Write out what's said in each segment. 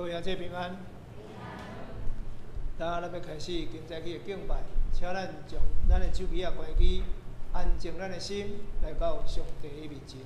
各位兄弟平安。今咱欲开始今早起的敬拜，请咱將咱的手機仔關機，安靜咱的心，來到上帝的面前。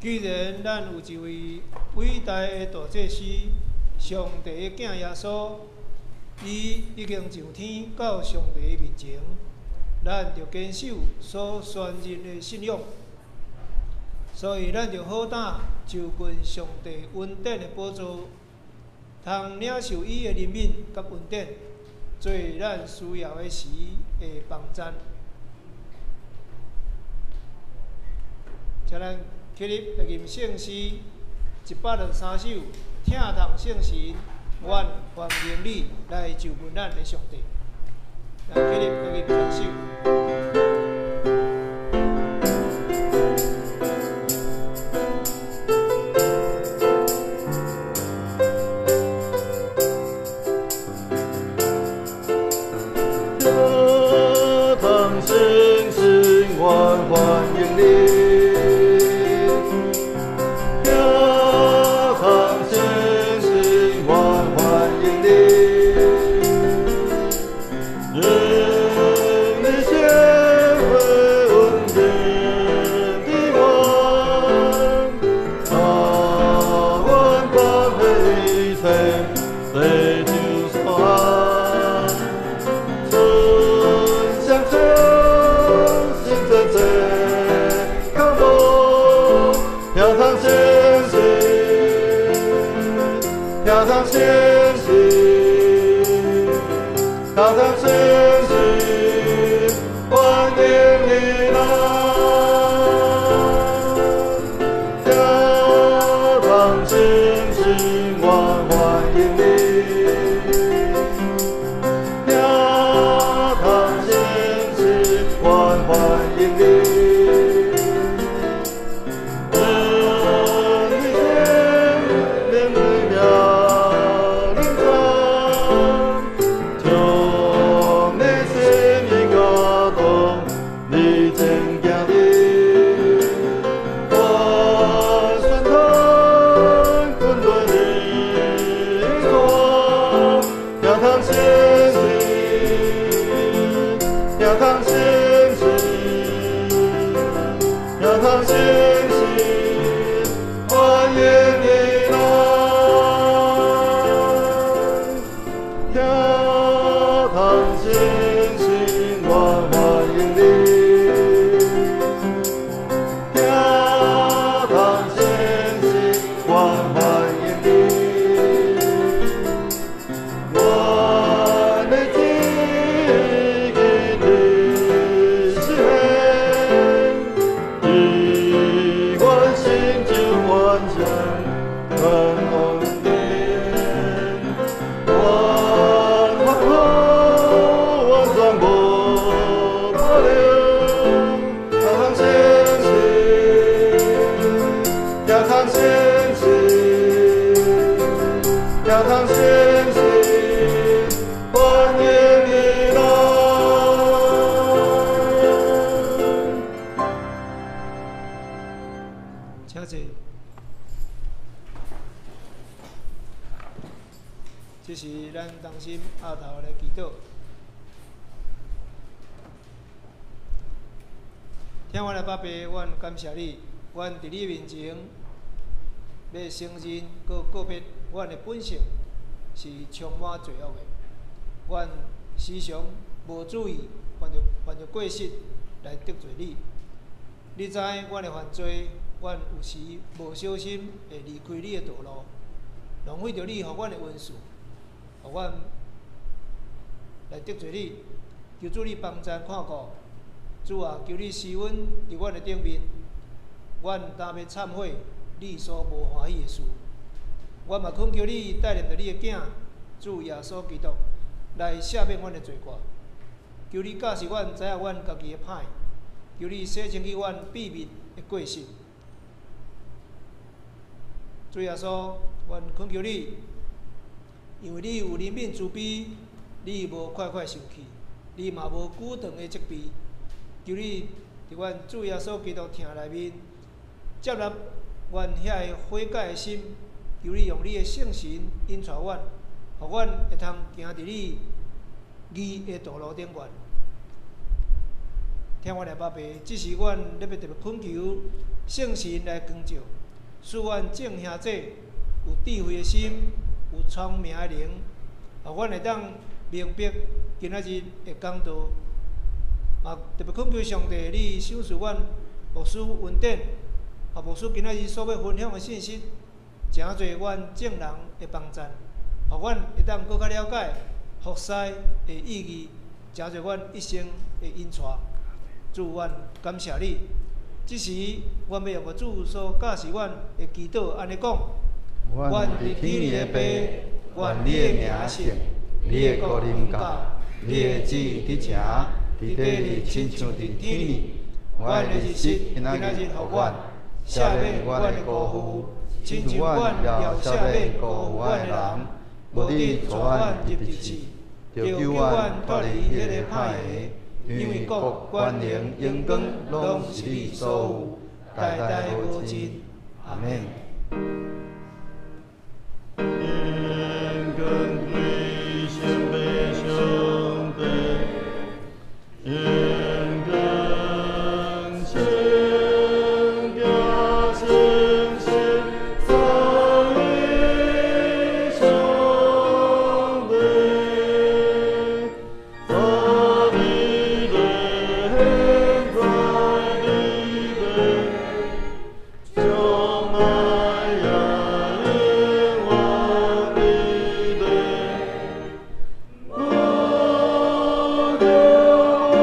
既然咱有一位偉大的大祭司，上帝的囝耶穌，伊已經上天到上帝面前，咱著堅守所宣認的信仰。所以咱著好膽就近上帝恩典的寶座，通領受伊的憐憫佮恩典，做咱需要的時的幫贊。請咱起立來吟聖詩163首，疼痛聖神，阮歡迎你來就問咱的上帝。來，起立，來去拍手。感謝你，阮佇你面前欲承認閣告別，阮的本性是充滿罪惡的。阮時常無注意，犯著過失來得罪你。你知阮的犯罪，阮有時無小心會離開你的道路，浪費著你予阮的恩賜，予阮來得罪你。求主你幫贊看顧，主啊，求你施恩佇阮的頂面。阮擔欲懺悔你所無歡喜的事，阮嘛懇求你帶領著你的囝主耶穌基督來赦免阮的罪過。求你教示阮知影阮家己的歹，求你洗清去阮秘密的過失。主耶穌，阮懇求你，因為你有憐憫慈悲，你無快快生氣，你嘛無久長的責備。求你佇阮主耶穌基督疼內面接納阮遐个悔改的心，求你用你的聖神引帶阮，予阮會通行佇你義的道路頂懸。聽阮的爸爸，這是阮咧欲特別懇求聖神來光照，使阮眾兄弟有智慧的心，有聰明的靈，予阮會當明白今仔日的講道。嘛特別懇求上帝，你賞賜阮牧師恩典。啊，牧師今仔日所欲分享的信息，誠濟阮眾人的幫贊，予阮會當閣較了解服侍的意義，誠濟阮一生的引帶。主，阮感謝你。這時，阮欲用主所教示阮的祈禱按呢講：阮佇天裡的父，願你的名聖，你的國臨到，你的旨意佇埕，佇地裡親像佇天爾。阮的日食今仔日予阮，赦免阮的辜負，親像阮也赦免辜負阮的人。無你帶阮入佇試，著救阮脫離彼个歹的。因為國、權能、榮光，攏是你所有，代代無盡。阿們。榮光歸聖父上帝，榮光聖子聖神，三一上帝，早佇咧，現在佇咧，將來也永遠佇咧。無窮無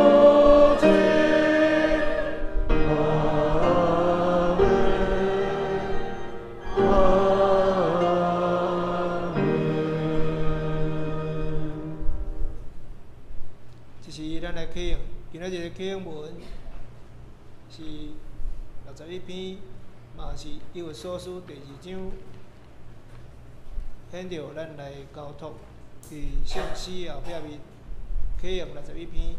盡，阿們，阿們。這是咱來啟用，今仔日的啟用文是61篇，嘛是以弗所書第二章，獻著咱來交託佇聖詩後壁面啟用61篇。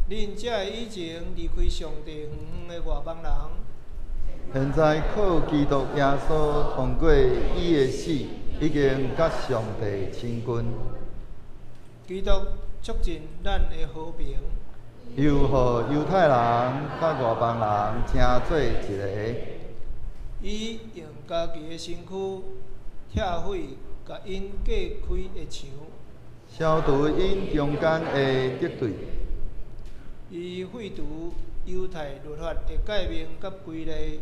恁這个以前離開上帝遠遠的外邦人，現在靠基督耶穌通過伊的死，已經佮上帝親近。基督促進咱的和平，又予猶太人佮外邦人成做一个。伊用家己的身軀拆毀共𪜶隔開的牆，消除𪜶中間的敵對。伊廢除猶太律法的誡命佮規例，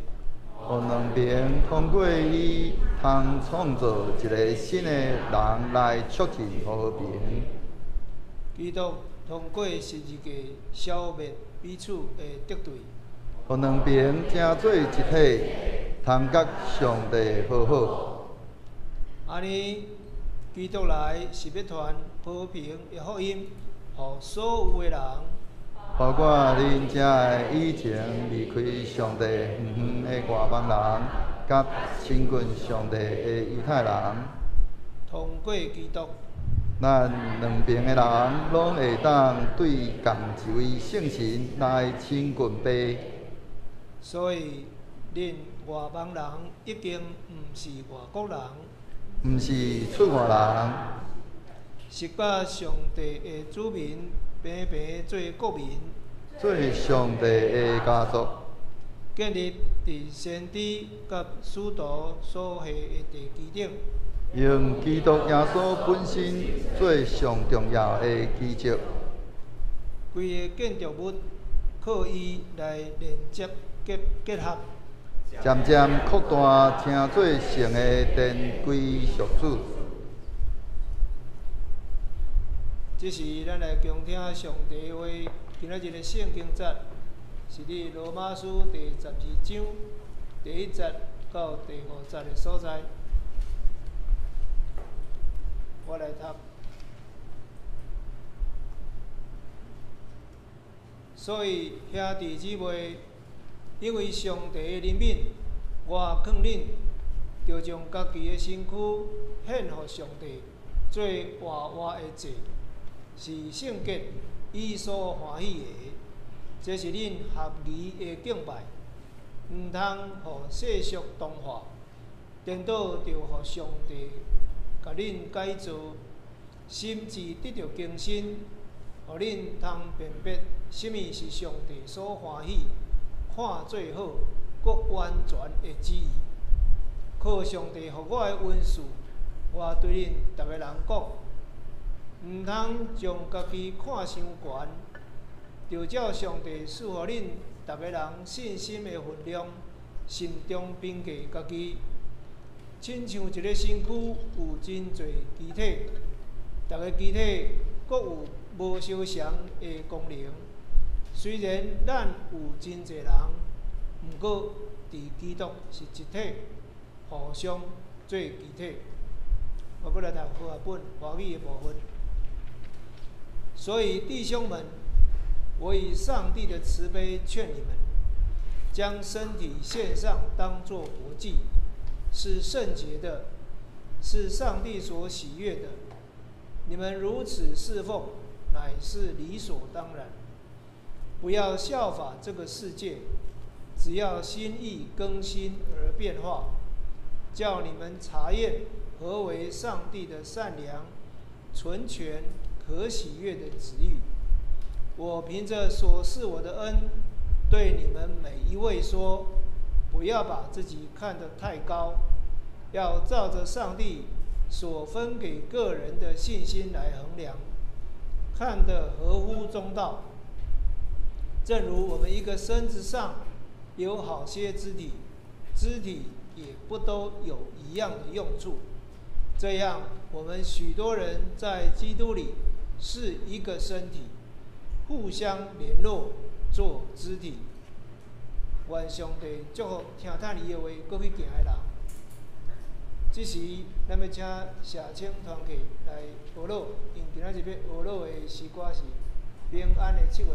予兩邊通過伊通創造一个新的人來促進和平。基督通過十字架消滅彼此的敵對，予兩邊成做一體，通佮上帝和好。按呢，基督來是欲傳和平的福音，予所有的人。包括恁這个以前離開上帝遠遠的外邦人，佮親近上帝的猶太人。通過基督，咱兩邊的人攏會當對仝一位聖神來親近父。所以，恁外邦人已經毋是外國人，毋是出外人，是佮上帝的子民平平做國民，做上帝的家族，建立佇先知佮使徒所下的地基頂。用基督耶穌本身做上重要的基石。規個建築物靠伊來連接結結合，漸漸擴大，成做聖的殿歸屬主。這是咱來恭聽上帝話。今仔日的聖經節是佇羅馬書第12章第1節到第5節的所在。我來讀。所以兄弟姊妹，因為上帝的憐憫，我勸恁，著將家己的身軀獻予上帝，做活活的祭，是聖潔、伊所歡喜的。這是恁合宜的敬拜，毋通予世俗同化，顛倒著予上帝共恁改造，心智得著更新，予恁通辨別啥物是上帝所歡喜、看做好、閣完全的旨意。靠上帝予我的恩賜，我對恁逐个人講，毋通將家己看傷懸，著照上帝賜予恁逐个人信心的分量，慎重評價家己。親像一个身軀有真濟肢體，逐个肢體閣有無相仝的功能，雖然咱有真濟人，毋過佇基督是一體，互相做肢體。我閣來讀和合本華語的部分。所以弟兄們，我以上帝的慈悲勸你們，將身體獻上，當作活祭，是聖潔的，是上帝所喜悅的。你們如此事奉，乃是理所當然。不要效法這個世界，只要心意更新而變化，叫你們查驗何為上帝的善良、純全、可喜悅的旨意。我憑著所賜我的恩，對你們每一位說：不要把自己看得太高，要照着上帝所分給個人的信心來衡量，看得合乎中道。正如我們一個身子上有好些肢體，肢體也不都有一樣的用處。這樣，我們許多人在基督裡是一個身體，互相聯絡做肢體。願上帝祝福聽迵伊的話，閣去行的人。這時，咱欲請社青團契來學樂，𪜶今仔日欲學樂的詩歌是《平安的七月暝》。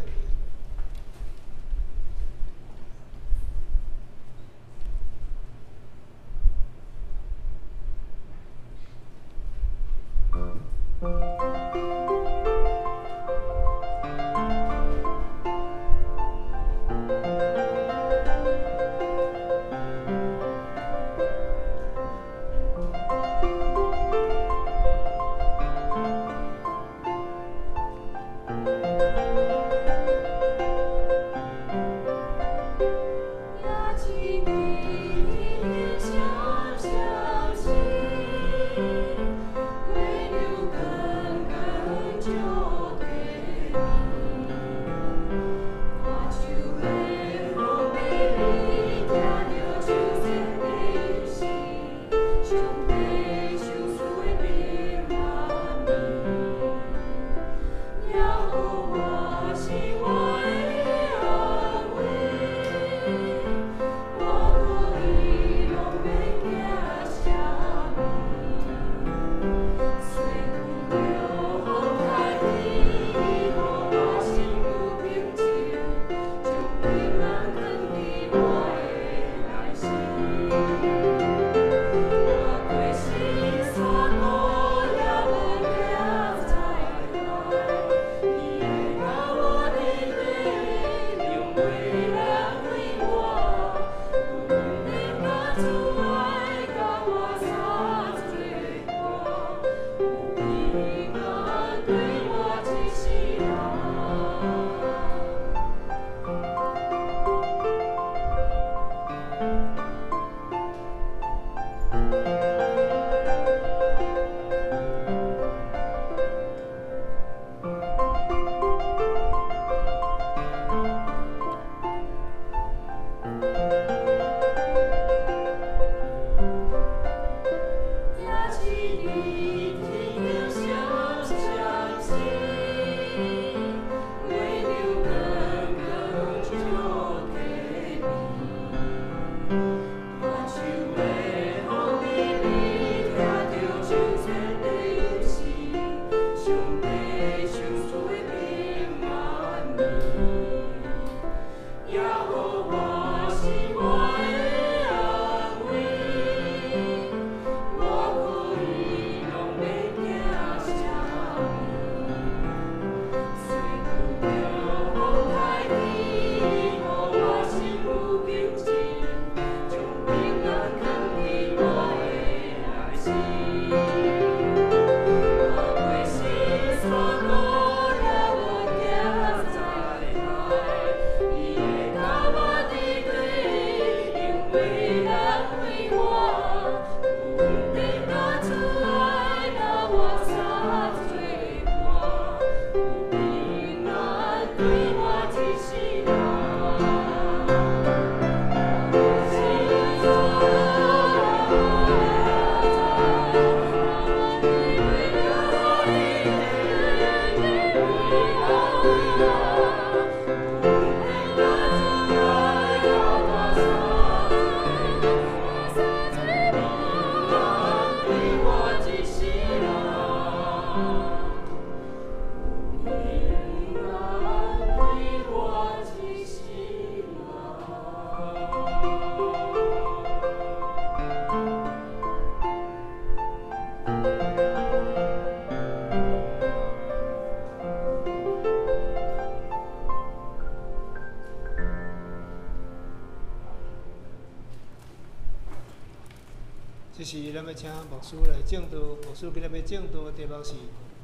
這時咱欲請牧師來證道，牧師今仔欲證道的題目是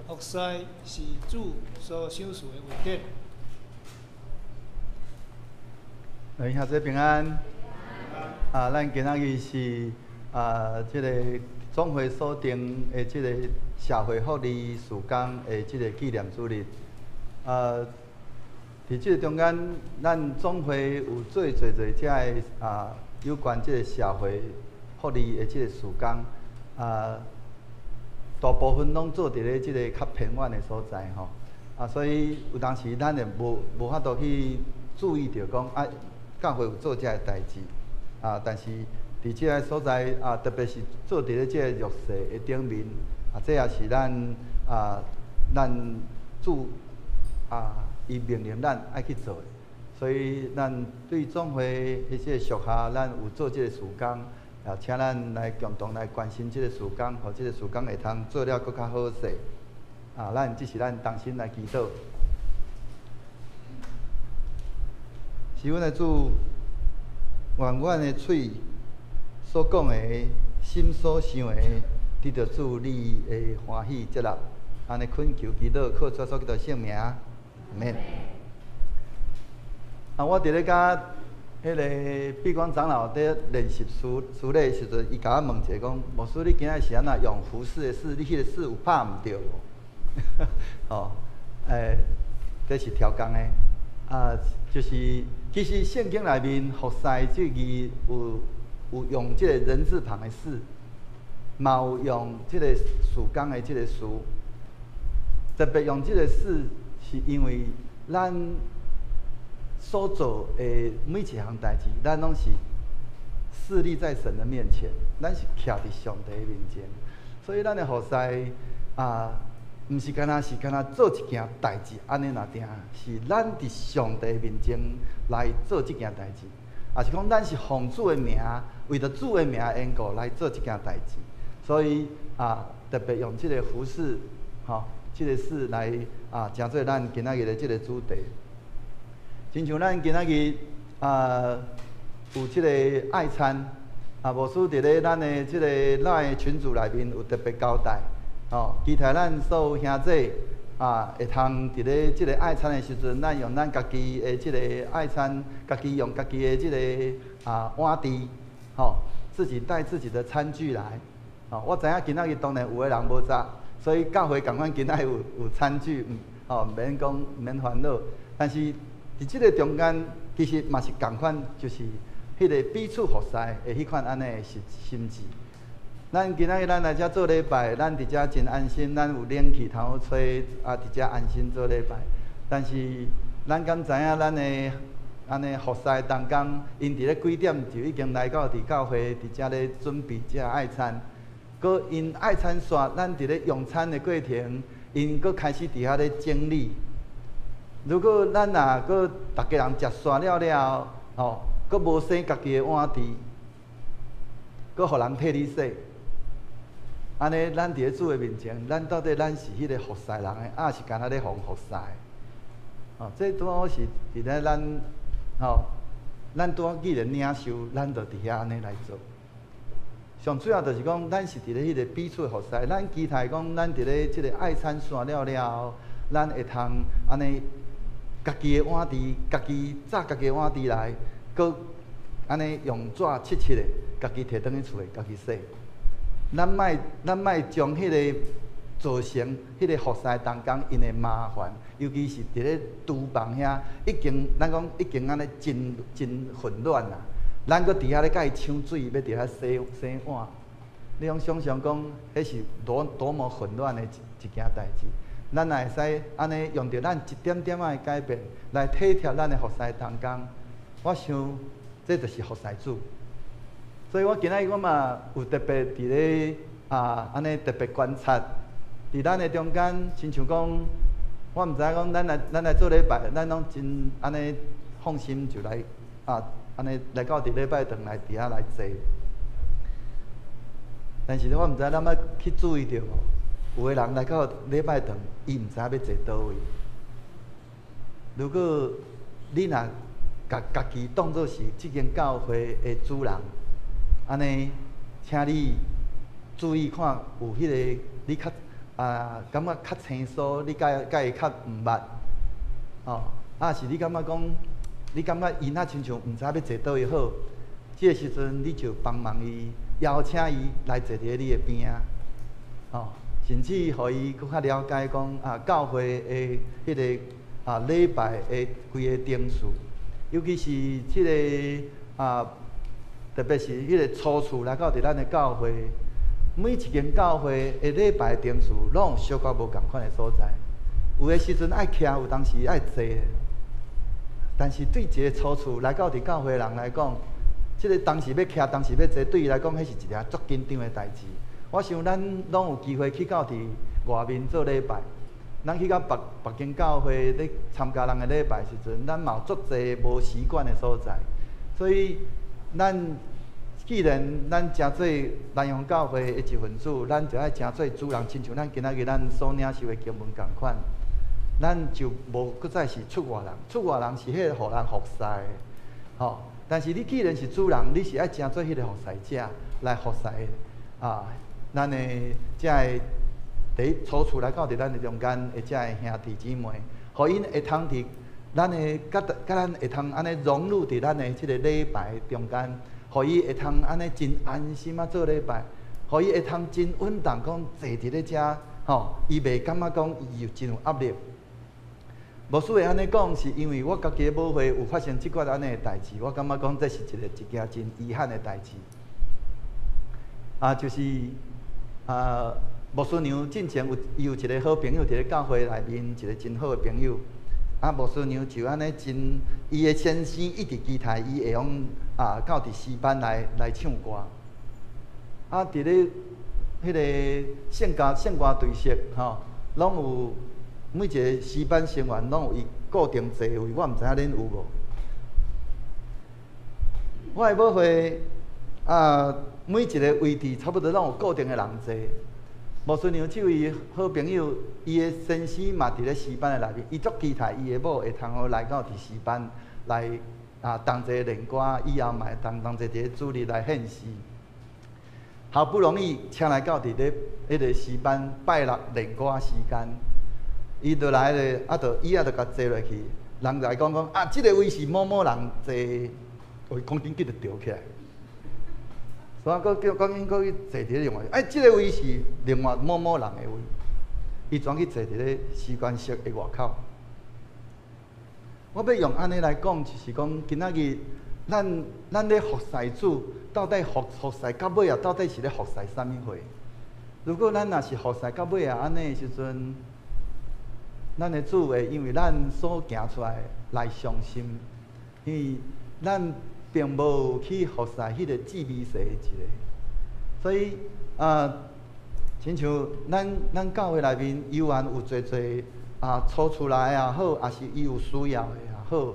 服侍是主所賞賜的恩典。兄弟平安。啊，咱今仔日是啊，這個總會所定的這個社會福利事工的這個紀念主日。啊，佇這個中間，咱總會有做濟濟遮个啊，有關這個社會福利的這個事工，啊，大部分攏做佇咧這個較偏遠的所在吼。啊，所以有當時咱會無法度去注意著講啊，教會有做這个代誌。啊，但是佇這个所在啊，特別是做佇咧這个弱勢的頂面，啊，這也是咱啊，咱主啊，伊命令咱愛去做的。所以咱對總會彼個屬下，咱有做這个事工，啊，請咱來共同來關心這个事工，予這个事工會通做了閣較好勢。啊，咱這是咱同心來祈禱。是阮的主，願阮的喙所講的、心所想的，得著主你的歡喜接納。按呢懇求祈禱，靠主耶穌基督聖名，阿們。啊，我佇咧佮彼个碧光長老佇練習事禮的時陣，伊共我問一下講：牧師，你今仔是按怎用服侍的事？你彼个事有拍毋著無？吼，欸，這是調工的。啊，就是其實聖經內面服侍這字有用這個人字旁的事，嘛有用這個事工的這個事。特別用這個事，是因為咱所做的每一項代誌，咱攏是侍立在神的面前，咱是徛佇上帝的面前，所以咱的服侍啊，毋是干焦是干焦做一件代誌按呢爾定，是咱佇上帝面前來做這件代誌，也是講咱是奉主的名，為著主的名緣故來做這件代誌，所以啊，特別用這個服侍，吼，這個事來啊，成做咱今仔日的這個主題。親像咱今仔日啊，有這個愛餐啊，牧師佇咧咱的這個 LINE 群組內面有特別交代。吼，期待咱所有兄弟啊，會通佇咧這個愛餐的時陣，咱用咱家己的這個愛餐，家己用家己的這個啊碗箸，吼，自己帶自己的餐具來。吼，我知影今仔日當然有的人無食，所以教會仝款今仔日有餐具，吼，毋免講毋免煩惱。但是佇這個中間，其實嘛是仝款，就是彼個彼此服侍的彼款按呢的心心志。咱今仔日咱來遮做禮拜，咱佇遮真安心，咱有冷氣通好吹，啊，佇遮安心做禮拜。但是咱敢知影咱的按呢服侍同工，𪜶佇咧幾點就已經來到佇教會佇遮咧準備這愛餐。閣𪜶愛餐煞，咱佇咧用餐的過程，𪜶閣開始佇遐咧整理。如果咱若閣逐家人食煞了了後，吼，閣無洗家己的碗箸，閣予人替你洗。按呢，咱佇咧主的面前，咱到底咱是彼个服侍人的，抑是干焦咧予人服侍？哦，這拄好是佇咧咱，吼，咱拄好既然領受，咱就佇遐按呢來做。上主要就是講，咱是佇咧彼個彼此服侍，咱期待講，咱佇咧這個愛餐散了了後，咱會通按呢，家己的碗箸，家己紮家己的碗箸來，閣按呢用紙拭拭的，家己提轉去厝內，家己洗。咱莫咱莫將彼个造成彼个服侍同工𪜶的麻煩，尤其是佇咧廚房遐，已經咱講已經按呢真真混亂啦。咱閣佇遐咧共伊搶水，欲佇遐洗洗碗，你攏想像講，彼是多多麼混亂的一一件代誌。咱若會使按呢用著咱一點點仔的改變，來體貼咱的服侍同工，我想這就是服侍主。所以我今仔日我嘛有特別佇咧啊，按呢特別觀察，佇咱的中間，親像講，我毋知影講，咱來做禮拜，咱攏真按呢放心就來啊，按呢來到佇禮拜堂來佇遐來坐。但是我毋知咱捌去注意著無？有的人來到禮拜堂，伊毋知影欲坐佗位。如果你若共家己當做是這間教會的主人，按呢，請你注意看有彼个你較啊感覺較生疏，你佮佮伊較毋捌，吼，啊是你感覺講，你感覺伊若親像毋知欲坐佗位好，這个時陣你就幫忙伊，邀請伊來坐佇咧你的邊仔，吼，甚至予伊閣較了解講啊教會的彼个啊禮拜的規个程序，尤其是這个啊，特別是彼個初次來到佇咱的教會，每一間教會的禮拜程序攏有小可無仝款的所在，有的時陣愛徛，有當時愛坐。但是對一個初次來到佇教會的人來講，這個當時欲徛，當時欲坐，對伊來講，彼是一件足緊張的代誌。我想咱攏有機會去到佇外面做禮拜，咱去到別別間教會咧參加人的禮拜時陣，咱嘛有足濟無習慣的所在，所以咱既然咱成做南陽教會的一份子，咱就愛成做主人，親像咱今仔日咱所領受的經文仝款，咱就無閣再是出外人，出外人是彼個予人服侍的，吼。但是你既然是主人，你是愛成做彼個服侍者來服侍啊，咱的這个佇初次來到佇咱的中間的這个兄弟姊妹，予𪜶會通佇咱的佮佮咱會通按呢融入佇咱的這个禮拜中間，予伊會通按呢真安心啊做禮拜，予伊會通真穩當講坐佇咧遮，吼，伊袂感覺講伊有真有壓力。牧師會按呢講，是因為我家己的母會有發生這款按呢的代誌，我感覺講這是一件真遺憾的代誌。啊，就是啊，牧師娘進前有伊有一個好朋友佇咧教會內面，一個真好的朋友。啊，牧師娘就按呢真，伊的先生一直期待伊會用啊到佇詩班來來唱歌。啊，佇咧彼个聖歌聖歌隊室吼，攏有每一个詩班成員攏有伊固定座位，我毋知影恁有無。我的母會啊，每一个位置差不多攏有固定的人坐。牧師娘這位好朋友，伊的先生嘛佇咧詩班的內面，伊足期待伊的某會通好來到佇詩班來啊，同齊練歌，以後嘛會當同齊佇咧主日來獻詩。好不容易請來到佇咧彼个詩班拜六練歌時間，伊就來咧，啊，就椅仔就共坐落去。人來講講啊，這个位是某某人坐，哦，伊趕緊去就趒起來。所以閣叫趕緊閣去坐佇咧另外，哎，這个位是另外某某人的位，伊轉去坐佇咧詩班室的外口。我欲用按呢來講，就是講今仔日咱咱咧服侍主，到底服服侍到尾啊，到底是咧服侍啥物貨？如果咱若是服侍到尾啊，按呢的時陣，咱的主會因為咱所行出來來傷心，因為咱並無去服侍彼個至微細的一个，所以啊，親像咱咱教會內面猶原有濟濟啊初出來也好，抑是伊有需要的也好，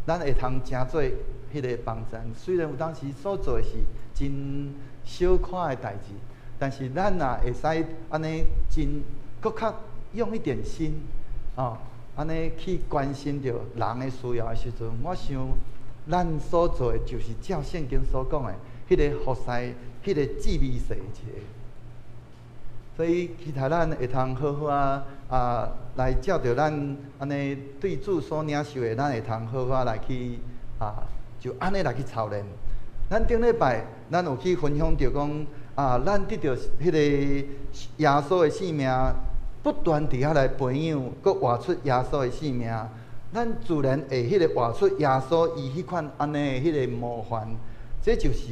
咱會通成做彼个幫贊。雖然有當時所做的是真小可的代誌，但是咱若會使按呢真閣較用一點心，哦，按呢去關心著人的需要的時陣，我想咱所做的就是照聖經所講的，彼个服侍，彼个至微細一个。所以期待咱會通好好啊啊來照著咱按呢對主所領受的，咱會通好好來去啊，就按呢來去操練。咱頂禮拜咱有去分享著講啊，咱得著彼個耶穌的性命，不斷佇遐來培養，閣活出耶穌的性命。咱自然會彼个活出耶穌伊彼款按呢的彼个模範，這就是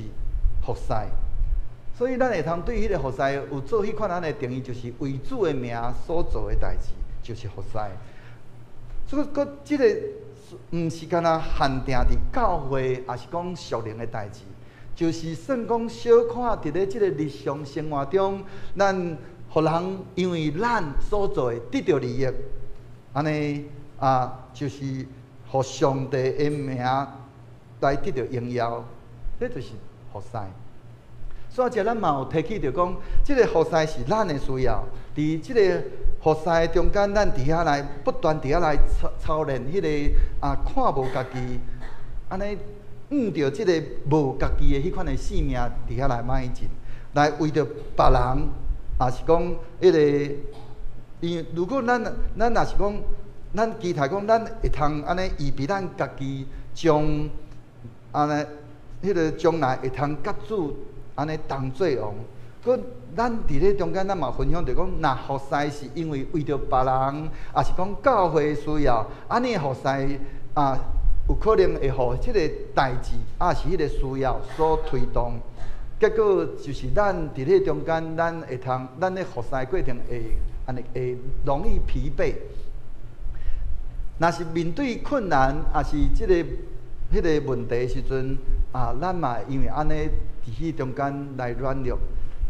服侍。所以咱會通對彼個服侍有做彼款按呢定義，就是為主的名所做的代誌，就是服侍。所以，閣這个毋是干焦限定佇教會，抑是講屬靈的代誌，就是算講小可佇咧這个日常生活中，咱予人因為咱所做的得著利益，按呢啊，就是予上帝的名來得著榮耀，這就是服侍。所以，咱嘛有提起著講，這个服侍是咱的需要。佇這个服侍中間，咱佇遐來不斷佇遐來操操練彼个啊，看無家己，按呢向著這个無家己的彼款的性命佇遐來邁進，來為著別人，也是講彼个，因為如果咱若是講，咱期待講咱會通按呢預備咱家己將按呢，彼个將來會通佮主按呢同做王。閣咱佇咧中間，咱嘛分享著講，若服侍是因為為著別人，抑是講教會需要，按呢服侍啊，有可能會予這个代誌，抑是彼个需要所推動。結果就是咱佇咧中間，咱會通，咱咧服侍過程會按呢會容易疲憊。若是面對困難，抑是這个彼个問題的時陣，啊，咱嘛因為按呢佇彼中間來軟弱。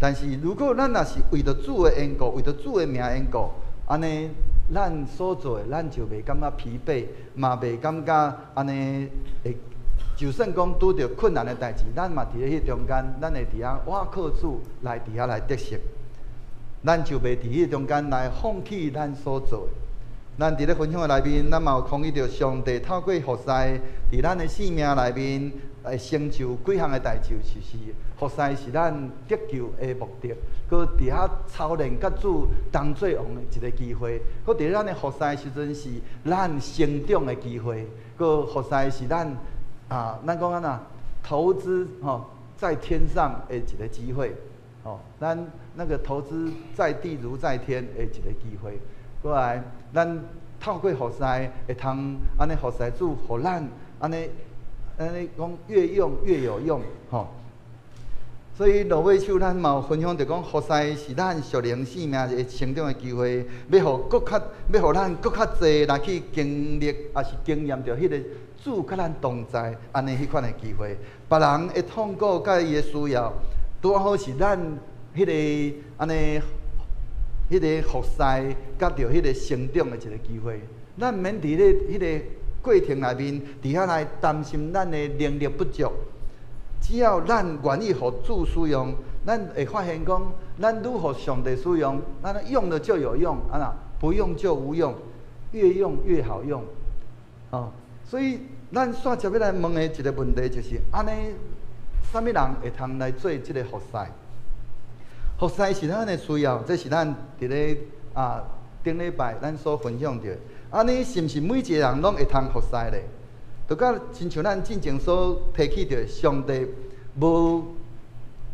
但是如果咱若是為著主的緣故，為著主的名緣故，按呢，咱所做的，咱就袂感覺疲憊，嘛袂感覺按呢會。就算講拄著困難的代誌，咱嘛佇咧彼中間，咱會佇遐倚靠主來佇遐來得勝，咱就袂佇彼中間來放棄咱所做的。咱佇咧分享的內面，咱嘛有看見著上帝透過服侍，佇咱的生命內面會成就幾項的代誌，就是服侍是咱得救的目的，閣佇遐操練佮主同做王的一个機會，閣佇咧咱的服侍時陣是咱成長的機會，閣服侍是咱啊，咱講按怎投資吼在天上的一个機會，吼，咱那個投資在地如在天的一个機會。過來，咱透過服侍會通按呢服侍主，予咱按呢按呢講越用越有用，吼。所以落尾首咱嘛有分享著講，服侍是咱屬靈生命的成長的機會，欲予閣較，欲予咱閣較濟來去經歷，抑是經驗著彼个主佮咱同在，按呢彼款的機會。別人的痛苦佮伊的需要，拄好是咱彼个按呢。彼个服侍，佮著彼个成長的一个機會，咱毋免佇咧彼个過程內面，佇遐來擔心咱的能力不足。只要咱願意予主使用，咱會發現講，咱愈予上帝使用，咱用了就有用，按怎不用就無用，越用越好用。哦，所以咱煞接欲來問的一个問題就是，按呢，啥物人會通來做這个服侍？服侍是咱的需要，這是咱佇咧啊頂禮拜咱所分享著。按呢是毋是每一个人攏會通服侍咧？就佮親像咱進前所提起著，上帝無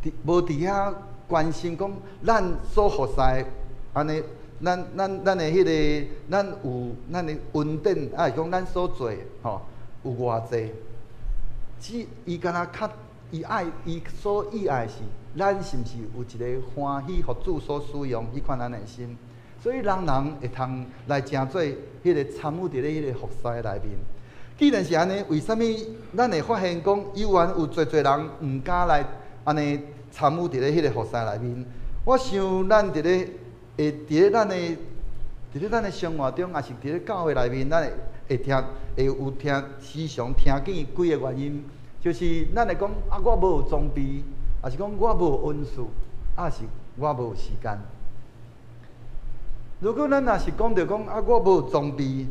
佇無佇遐關心講咱所服侍按呢，咱的彼个，咱有咱的恩典，抑是講咱所做吼有偌濟？只伊敢若較伊愛伊所意愛是。咱是毋是有一个歡喜予主所使用彼款按呢心？所以人人會通來成做彼个參與佇咧彼个服侍內面。既然是按呢，為啥物咱會發現講猶原有濟濟人毋敢來按呢參與佇咧彼个服侍內面？我想咱佇咧會佇咧咱的生活中，抑是佇咧教會內面，咱會會聽會有聽時常聽見幾个原因，就是咱會講啊，我無裝備。抑是講我無恩賜，抑是我無時間。如果咱若是講著講啊，我無裝備，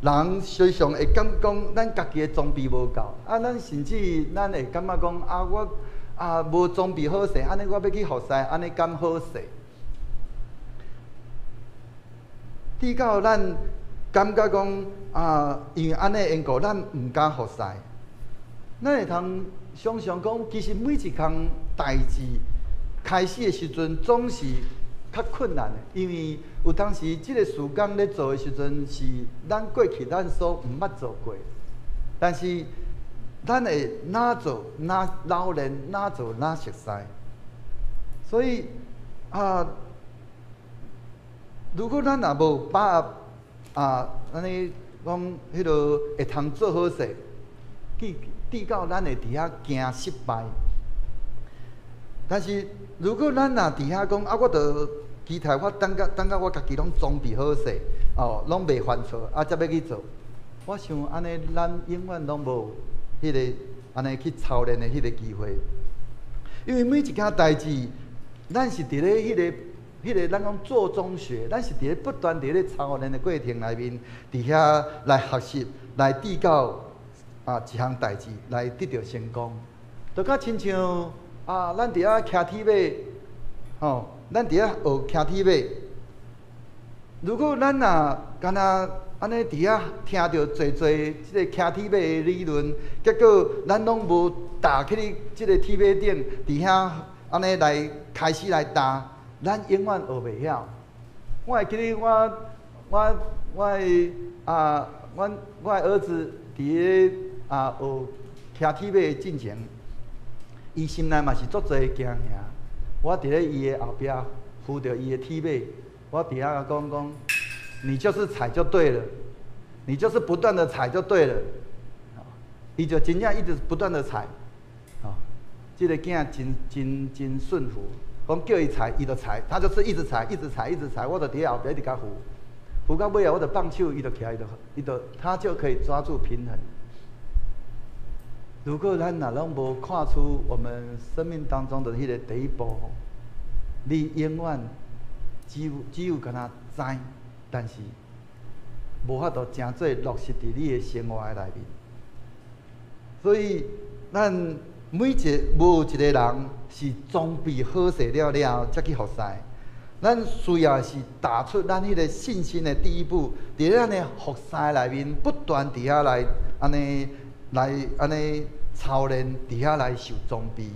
人時常會感覺講咱家己的裝備無夠，啊，咱甚至咱會感覺講啊，我啊無裝備好勢，按呢我欲去服侍，按呢敢好勢？直到咱感覺講啊，因為按呢緣故，咱毋敢服侍。咱會通想像講，其實每一項代誌開始的時陣，總是較困難的，因為有當時這个事工咧做的時陣，是咱過去咱所毋捌做過，但是咱會若做若老練，若做若熟似。所以啊，如果咱若無把握啊，按呢講彼落會通做好勢，直到咱會佇遐驚失敗。但是如果咱若佇遐講啊，我著期待我等甲等甲我家己攏裝備好勢，哦，攏袂犯錯，啊，才欲去做。我想按呢，咱永遠攏無彼个按呢去操練的彼个機會。因為每一件代誌，咱是佇咧彼個咱講做中學，咱是佇咧不斷佇咧操練的過程內面，佇遐來學習，來直到啊一項代誌來得著成功。就較親像啊，咱佇遐騎鐵馬，吼，咱佇遐學騎鐵馬。如果咱若敢若按呢佇遐聽著濟濟這个騎鐵馬的理論，結果咱攏無踏去這个鐵馬頂，佇遐按呢來開始來踏，咱永遠學袂曉。我會記得我的啊，阮我的兒子佇咧學騎鐵馬的進前，伊心內嘛是足濟驚嚇。我佇咧伊的後壁扶著伊的鐵馬，我佇遐講講，你就是踩就對了，你就是不斷的踩就對了。伊就真正一直不斷的踩，吼，這个囝真真真順服，講叫伊踩，伊就踩，他就是一直踩，一直踩，一直踩，我就佇咧後壁一直共扶，扶到尾仔，我就放手，伊就徛，伊就伊就他就可以抓住平衡。如果咱若攏無跨出我們生命當中的彼个第一步，你永遠只有敢若知，但是無法度成做落實佇你的生活的內面。所以，咱每一個無一個人是裝備好勢了了才去服侍。咱需要是踏出咱彼個信心的第一步，佇咱的服侍內面不斷佇遐來按呢來按呢操練，佇遐來受裝備，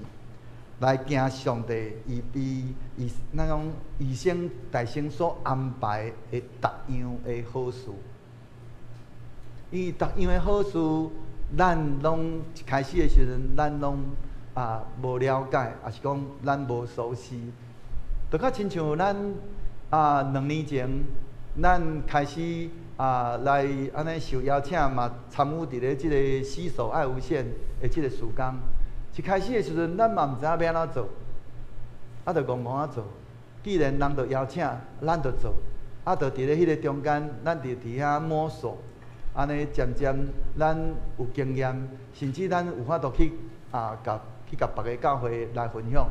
來行上帝預備伊咱講預先代先所安排的逐樣的好事。伊逐樣的好事，咱攏一開始的時陣，咱攏無了解，抑是講咱無熟悉。就較親像咱2年前，咱開始來按呢受邀請嘛，參與佇咧這个洗手愛無限的這个事工。一開始的時陣，咱嘛毋知影欲按怎做，就戇戇仔做。既然人就邀請，咱就做。就佇咧彼个中間，咱就佇遐摸索。按呢漸漸，咱有經驗，甚至咱有法度去共別个教會來分享。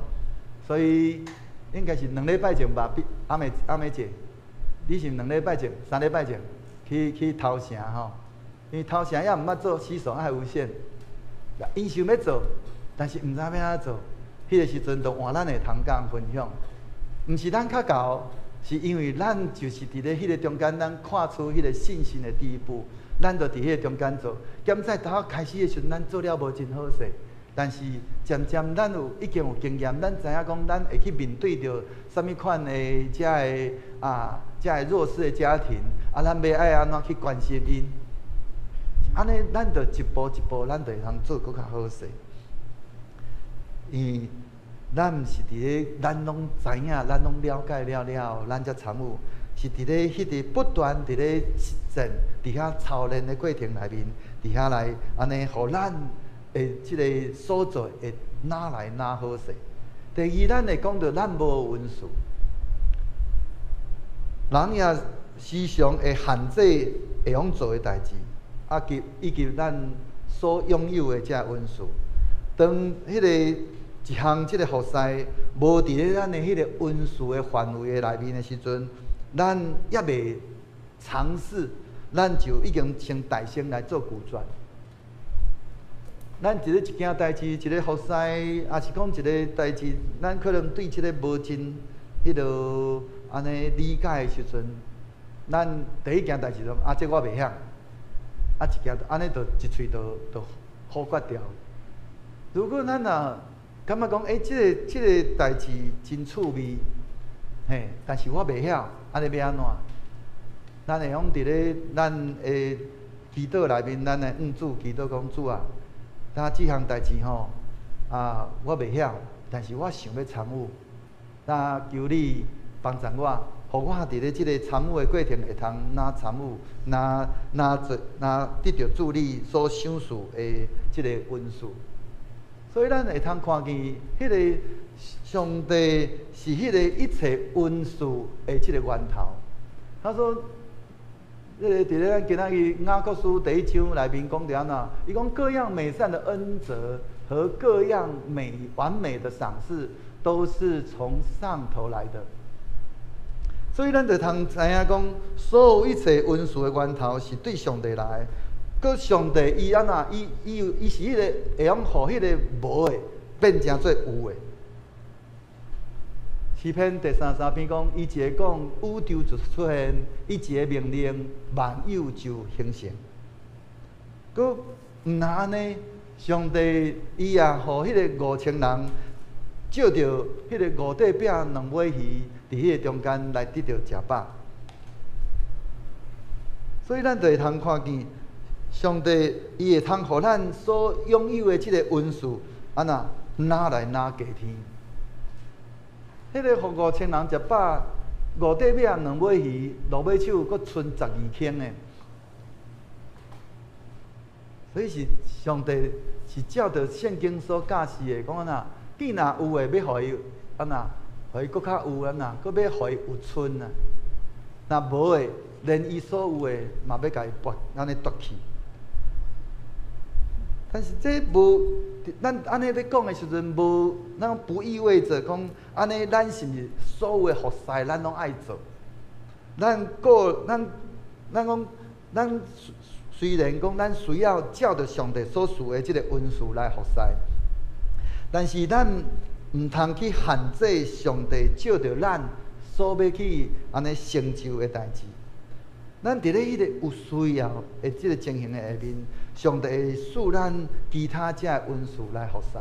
所以應該是2禮拜前吧，阿美姐，你是2禮拜前、3禮拜前去頭城吼？因為頭城猶毋捌做洗手愛無限，𪜶想欲做，但是毋知欲按怎做。彼个時陣就換咱會通共分享，毋是咱較𠢕，是因為咱就是佇咧彼个中間，咱跨出彼个信心的第一步，咱就佇彼个中間做。兼在頭開始的時陣，咱做了無真好勢，但是漸漸咱有已經有經驗，咱知影講咱會去面對著啥物款的遮个弱勢的家庭，咱欲愛按怎去關心𪜶，按呢，咱就一步一步，咱就會通做閣較好勢。因為咱毋是佇咧，咱攏知影，咱攏了解了了後，咱才參與，是佇咧彼个不斷佇咧實踐，佇遐操練的過程內面，佇遐來按呢，予咱的這个所做會愈來愈好勢。第二，咱會講著咱無恩賜，人也時常會限制會用做的代誌，及以及咱所擁有的這恩賜。當彼个一項這个服侍無佇咧咱的彼个恩賜的範圍的內面的時陣，咱猶未嘗試，咱就已經先代先來做拒絕。咱一個一件代誌，一个服侍，抑是講一个代誌，咱可能對這个無真彼落按呢理解的時陣，咱第一件代誌就啊，這我袂曉，一件按呢就一喙就否決掉。如果咱若感覺講，欸，這個代誌真趣味，嘿，但是我袂曉，按呢欲按怎？咱會用佇咧咱的祈禱內面，咱來向主祈禱講主啊，那這項代誌吼，我袂曉，但是我想欲參與，那求你幫助我，予我佇咧這个參與的過程會通愈參與，愈愈做，愈得著主你所賞賜的這个恩賜。所以咱會通看見，彼个上帝是彼個一切恩賜的這个源頭。他說，這个佇咧咱今仔日雅各書第一章內面講著按怎？伊講各樣美善的恩澤和各樣美完美的賞賜，都是從上頭來的。所以咱就通知影講，所有一切恩賜的源頭是對上帝來的。閣上帝伊按怎？伊是彼個會用予彼個無的變成做有的。詩篇第33篇講，伊一个講，宇宙就出現；伊一个命令，萬有就形成。閣毋若按呢，上帝伊也予彼个5000人藉著彼个五塊餅兩尾魚，佇彼个中間來得著食飽。所以咱就會通看見，上帝伊會通予咱所擁有的這个恩賜，按怎拿來拿加添。彼个予5000人食飽，五塊餅兩尾魚，落尾手閣賰12頃的。所以是上帝是照著聖經所教示的，講按怎，既若有的欲予伊按怎，予伊閣較有按怎，閣欲予伊有賰啊。若無的，連伊所有的嘛欲共伊剝，按呢奪去。但是這無，咱按呢咧講的時陣，無，咱不意味著講按呢，咱是毋是所有的服侍咱攏愛做？咱個咱咱講，咱雖然講咱需要照著上帝所賜的這个恩賜來服侍，但是咱毋通去限制上帝照著咱所欲去按呢成就的代誌。咱佇咧彼个有需要的這个情形的下面，上帝會賜咱其他這个恩賜來服侍。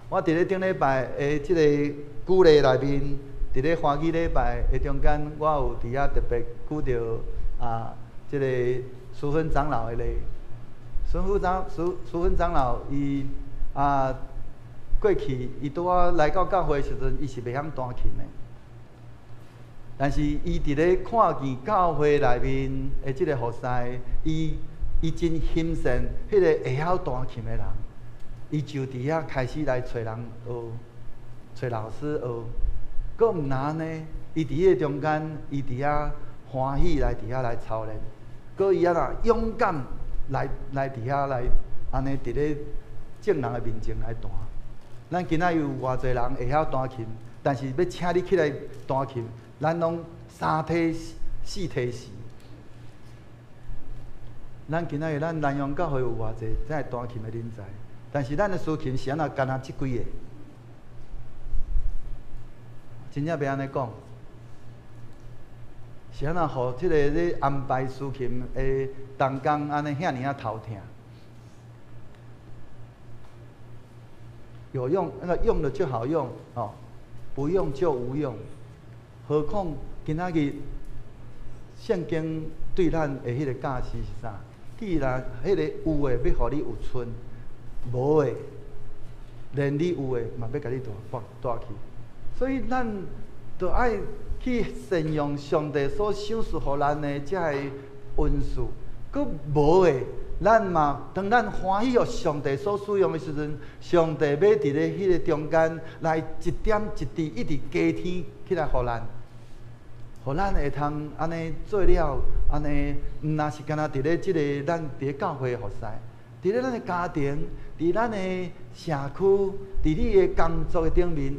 我佇咧頂禮拜的這个鼓勵內面，佇咧歡喜禮拜的中間，我有佇遐特別舉著啊，這个淑芬長老的例。淑芬長老伊啊過去伊拄仔來到教會的時陣，伊是袂曉彈琴的。但是伊佇咧看見教會內面的這个服侍，伊真欣羨彼个會曉彈琴的人，伊就佇遐開始來揣人學，揣老師學。閣毋若按呢，伊佇彼个中間，伊佇遐歡喜來佇遐來操練。閣伊按怎勇敢來來佇遐來按呢佇咧眾人的面前來彈。咱今仔有偌濟人會曉彈琴，但是欲請你起來彈琴，咱攏三推四推四。咱今仔日咱南陽教會有偌濟這个彈琴的人才，但是咱的司琴是按怎干焦這幾个？真正欲按呢講，是按怎予這个咧安排司琴的同工按呢遐爾仔頭疼？有用，那個用了就好用，哦，不用就無用。何況今仔日聖經對咱的彼个教示是啥？既然彼個有的欲予你有賰，無的連你有的嘛欲共你奪奪去。所以咱著愛去善用上帝所賞賜予咱的這个恩賜。閣無的，咱嘛當咱歡喜予上帝所使用的時陣，上帝欲佇咧彼个中間來一點一滴一直加添起來予咱，予咱會通按呢做了，按呢毋若是干焦佇咧這个咱佇咧教會服侍，佇咧咱的家庭，佇咱的社區，佇你的工作的頂面，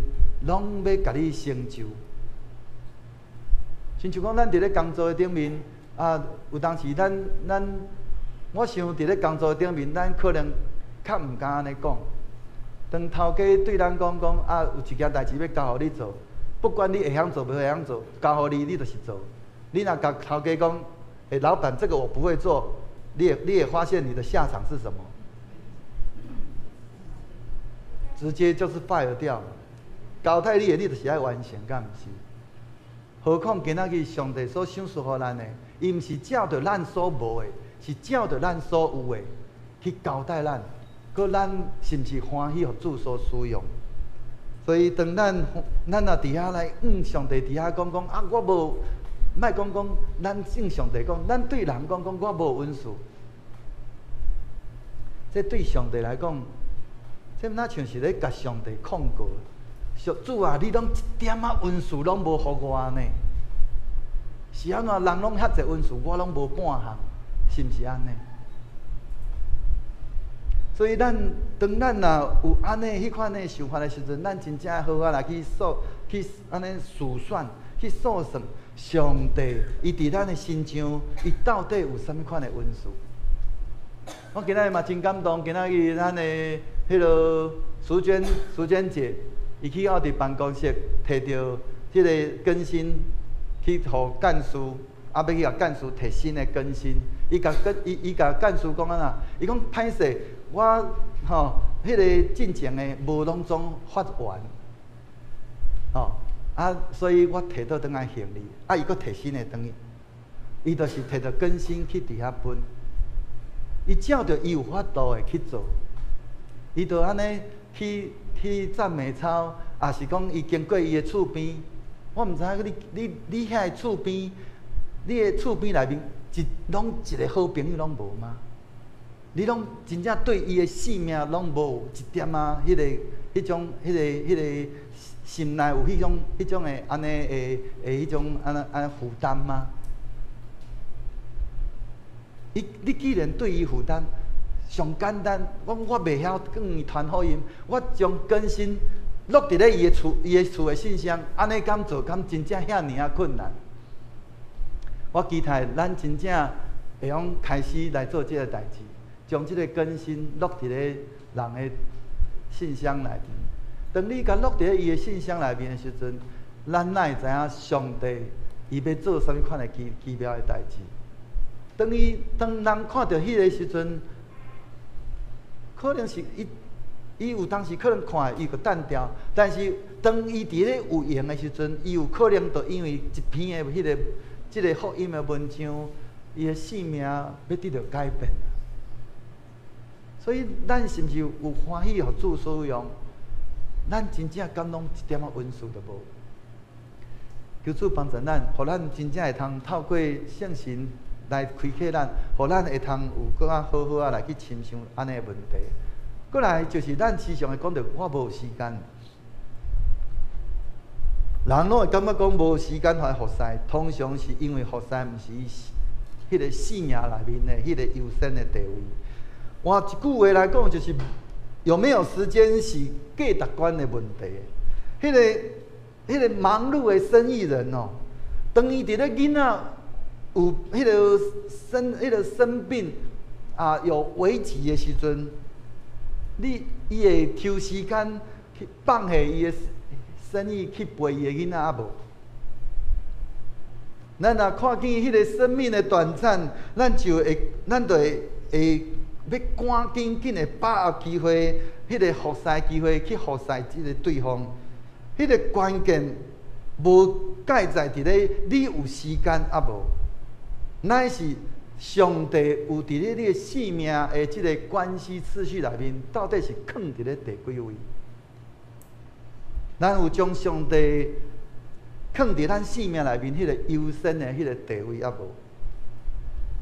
攏欲共你成就。親像講，咱佇咧工作的頂面，啊，有當時咱咱，我想佇咧工作的頂面，咱可能較毋敢按呢講。當頭家對咱講講啊，有一件代誌欲交予你做，不管你會曉做袂曉做，交予你，你就是做。你若共頭家講，欸，老闆，這個我不會做，你會發現你的下場是什麼？直接就是 fire 掉。交代你的，你就是愛完成，敢毋是？何況今仔日上帝所賞賜予咱的，伊毋是照著咱所無的，是照著咱所有的去交代咱。閣咱是毋是歡喜予主所使用？所以當咱咱若佇遐來向上帝佇遐講講啊，我無，莫講講，咱向上帝講，咱對人講講，我無恩賜。這對上帝來講，這若像是咧共上帝控告。主啊，你攏一點仔恩賜攏無予我呢？是按怎人攏遐濟恩賜，我攏無半項，是毋是按呢？所以咱當咱若有按呢彼款的想法的時陣，咱真正好好來去數，去按呢數算，去數算上帝伊佇咱的身上，伊到底有啥物款的恩賜？我今仔日嘛真感動，今仔日咱的彼个淑娟淑娟姐。伊去到佇辦公室提著彼个更新去予幹事，啊，欲去共幹事提新的更新。伊共跟伊伊共幹事講按怎？伊講歹勢，我吼彼个進前的無攏總發完，吼啊，所以我提倒轉來還你，啊，伊閣提新的轉去，伊就是提著更新去佇遐分。伊照著伊有法度的去做，伊就按呢去去讚美操，抑是講伊經過伊的厝邊，我毋知影你你你遐个厝邊，你的厝邊內面一攏一个好朋友攏無嗎？你攏真正對伊的性命攏無一點仔彼个、彼種、彼个、彼个心內有彼種、彼種的按呢的的彼種按呢按呢負擔嗎？伊你既然對伊負擔，上簡單，我我袂曉轉伊傳福音，我將更新落佇咧伊的厝、伊的厝的信箱，按呢敢做，敢真正遐爾仔困難？我期待咱真正會用開始來做這个代誌，將這个更新落佇咧人的信箱內面。當你共落佇咧伊的信箱內面的時陣，咱哪會知影上帝伊欲做啥物款的奇奇妙的代誌？當伊當人看著彼个時陣，可能是伊伊有當時可能看伊就擲掉，但是當伊佇咧有閒的時陣，伊有可能就因為一篇的彼个這个福音的文章，伊的性命欲得著改變。所以，咱是毋是有歡喜予主使用？咱真正敢攏一點仔恩賜都無？求主幫助咱，予咱真正會通透過聖神來開啟咱，予咱會通有閣較好好仔來去深想按呢的問題。過來就是咱時常會講著，我無時間。人攏會感覺講無時間來服侍，通常是因為服侍毋是伊彼个性命內面的彼個優先的地位。換一句話來講，就是有沒有時間是價值觀的問題。彼个彼个忙碌的生意人哦，當伊佇咧囡仔有彼个生彼个生病啊，有危急的時陣，你伊會抽時間去放下伊的生意去陪伊的囡仔啊無？咱若看見彼个生命的短暫，咱就會，咱就會會欲趕緊緊的把握機會，彼个服侍機會去服侍這个對方。彼个關鍵無蓋在佇咧你有時間抑無，乃是上帝有佇咧你的生命的這个關係次序內面，到底是囥佇咧第幾位？咱有將上帝囥佇咱生命內面彼个優先的彼个地位抑無？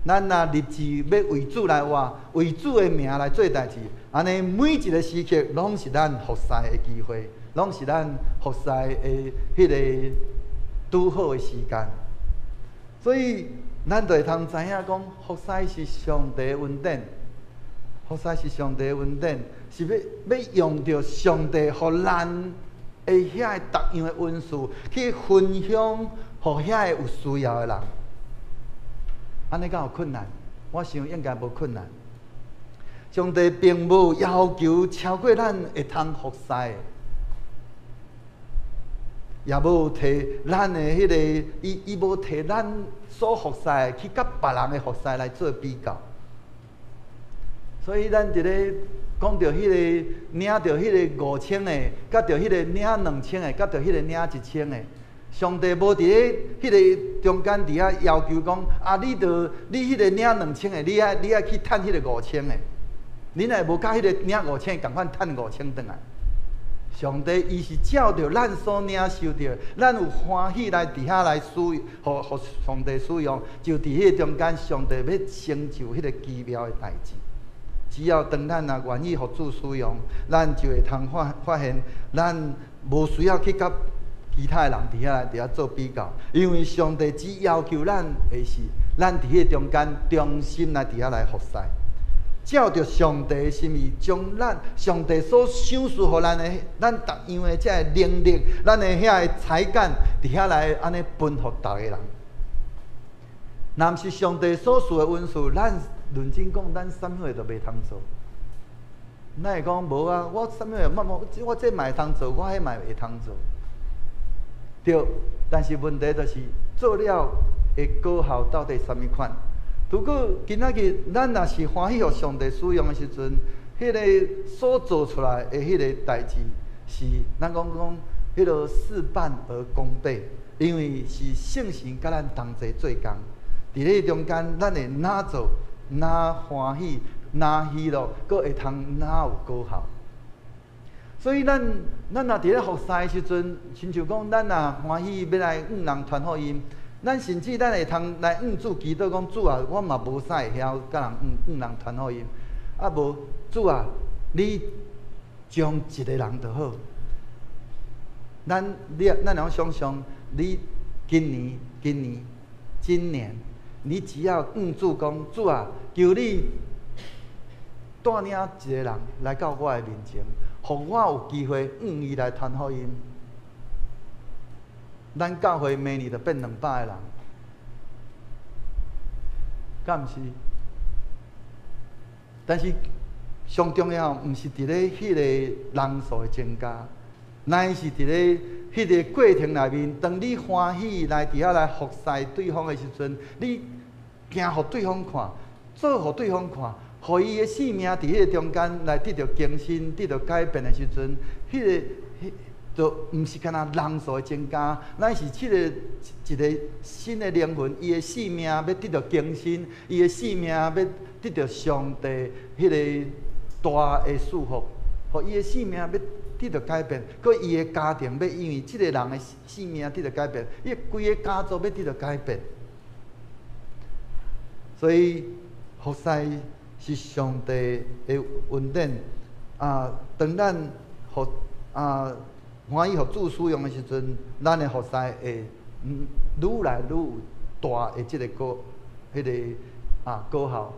咱若立志欲為主來活，為主的名來做代誌，按呢每一个時刻攏是咱服侍的機會，攏是咱服侍的彼个拄好的時間。所以，咱就會通知影講，服侍是上帝的恩典，服侍是上帝的恩典，是欲欲用著上帝予咱的遐个逐樣的恩賜去分享，予遐个有需要的人。按呢敢有困難？我想應該無困難。上帝並無要求超過咱會通服侍的，也無提咱的彼个，伊伊無提咱所服侍的去佮別人的服侍來做比較。所以咱佇咧講著彼個領著彼個5000的，佮著彼個領2000的，佮著彼個領1000的，上帝無佇咧彼个中間佇遐要求講，啊，你著你彼個領2000的，你愛你愛去趁彼個五千的，你若無佮彼個領五千的仝款趁五千轉來。上帝伊是照著咱所領受著，咱有歡喜來佇遐來使，予予上帝使用，就佇彼个中間，上帝欲成就彼个奇妙的代誌。只要當咱若願意予主使用，咱就會通發發現，咱無需要去佮其他的人佇遐來佇遐做比較，因為上帝只要求咱的是，咱佇彼个中間忠心來佇遐來服侍，照著上帝的心意，將咱上帝所賞賜予咱的，咱逐樣的這个能力，咱的遐个才幹，佇遐來按呢分予逐个人。若毋是上帝所賜的恩賜，咱論真講，咱啥物貨都袂通做。咱會講無啊，我啥物嘛，我這嘛會通做，我彼嘛會通做。對，但是問題就是做了的果效到底啥物款？如果今仔日咱若是歡喜予上帝使用的時陣，彼個所做出來的彼個代誌是咱講講彼個事半而功倍，因為是聖神佮咱同齊做工，佇咧中間，咱會若做若歡喜，若喜樂，閣會通若有果效。所以咱若佇咧服侍的時陣，親像講咱若歡喜欲來向人傳福音，咱甚至咱會通來向主祈禱講，主啊，我嘛無啥會曉佮人向人傳福音，啊無主啊，你將一個人就好。咱會想像，你今年，你只要向主講，主啊，求你帶領一個人來到我的面前，予我有機會向伊來傳福音。咱教會明年就變200個人，敢毋是？但是上重要，毋是佇咧彼個人數的增加，乃是佇咧彼個過程內面，當你歡喜來佇遐來服侍對方的時陣，你行予對方看，做予對方看，予伊的性命佇彼個中間來得著更新、得著改變的時陣，彼個彼就毋是干焦人數的增加，乃是這個一個新的靈魂，伊的性命欲得著更新，伊的性命欲得著上帝彼個大的祝福，予伊的性命欲得著改變，閣伊的家庭欲因為這個人的性命得著改變，伊規个家族欲得著改變。所以服侍是上帝的恩典啊！當咱予啊歡喜予主使用的時陣，咱的服侍會愈來愈有大的這個果，彼個啊果效。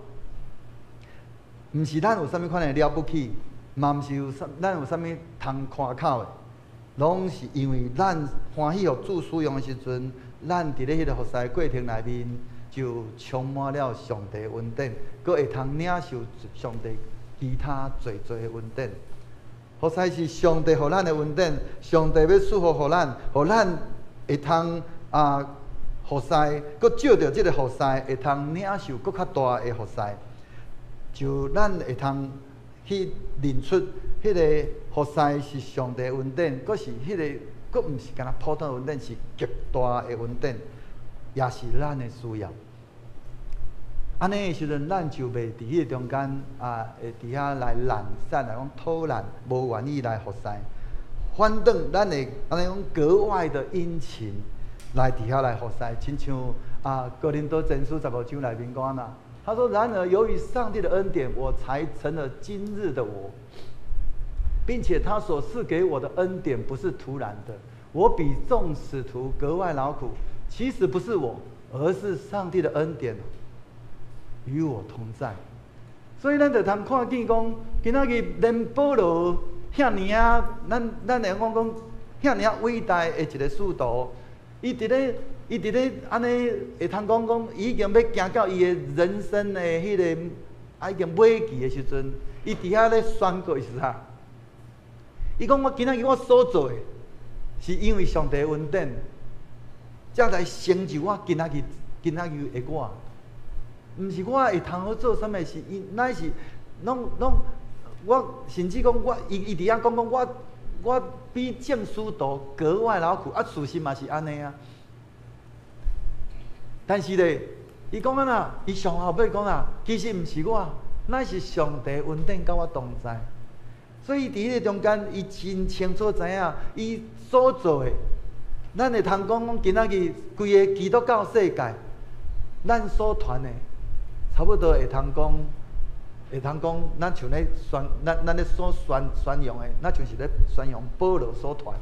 毋是咱有啥物款的了不起，嘛毋是有啥咱有啥物通誇口的，攏是因為咱歡喜予主使用的時陣，咱佇咧彼個服侍的過程內面，就充滿了上帝的恩典，閣會通領受上帝其他濟濟的恩典。服侍是上帝予咱的恩典，上帝欲賜福予咱，予咱會通啊服侍，閣藉著這個服侍會通領受閣較大的服侍，就咱會通去認出彼個服侍是上帝的恩典，閣是彼個閣毋是干焦普通的恩典，是極大的恩典，也是咱的需要。按呢的時陣，咱就袂佇彼個中間啊，會佇遐來懶散，來講偷懶，無願意來服侍。反轉咱會按呢講格外的殷勤來佇遐來服侍，親像啊，哥林多前書15章內面講啦，他說：然而由於上帝的恩典，我才成了今日的我，並且他所賜給我的恩典不是徒然的，我比眾使徒格外勞苦，其實不是我，而是上帝的恩典與我同在。所以咱就通看見講，今仔日連保羅遐爾仔，咱會講講遐爾仔偉大的一個使徒，伊佇咧按呢會通講講，伊已經欲行到伊的人生的彼個啊已經尾期的時陣，伊佇遐咧宣告是啥？伊講我今仔日我所做的，是因為上帝的恩典，才來成就我今仔日的我。毋是我會通好做啥物事，伊乃是攏我甚至講我伊佇遐講講我比眾使徒格外勞苦，啊，事實嘛是按呢啊。但是咧，伊講按怎？伊上後尾講啊，其實毋是我，乃是上帝恩典佮我同在。所以佇彼個中間，伊真清楚知影，伊所做的，咱會通講講今仔日規个基督教世界，咱所傳的，差不多會通講，會通講，咱像咧宣，咱咧所宣揚的，咱像是咧宣揚保羅所傳的。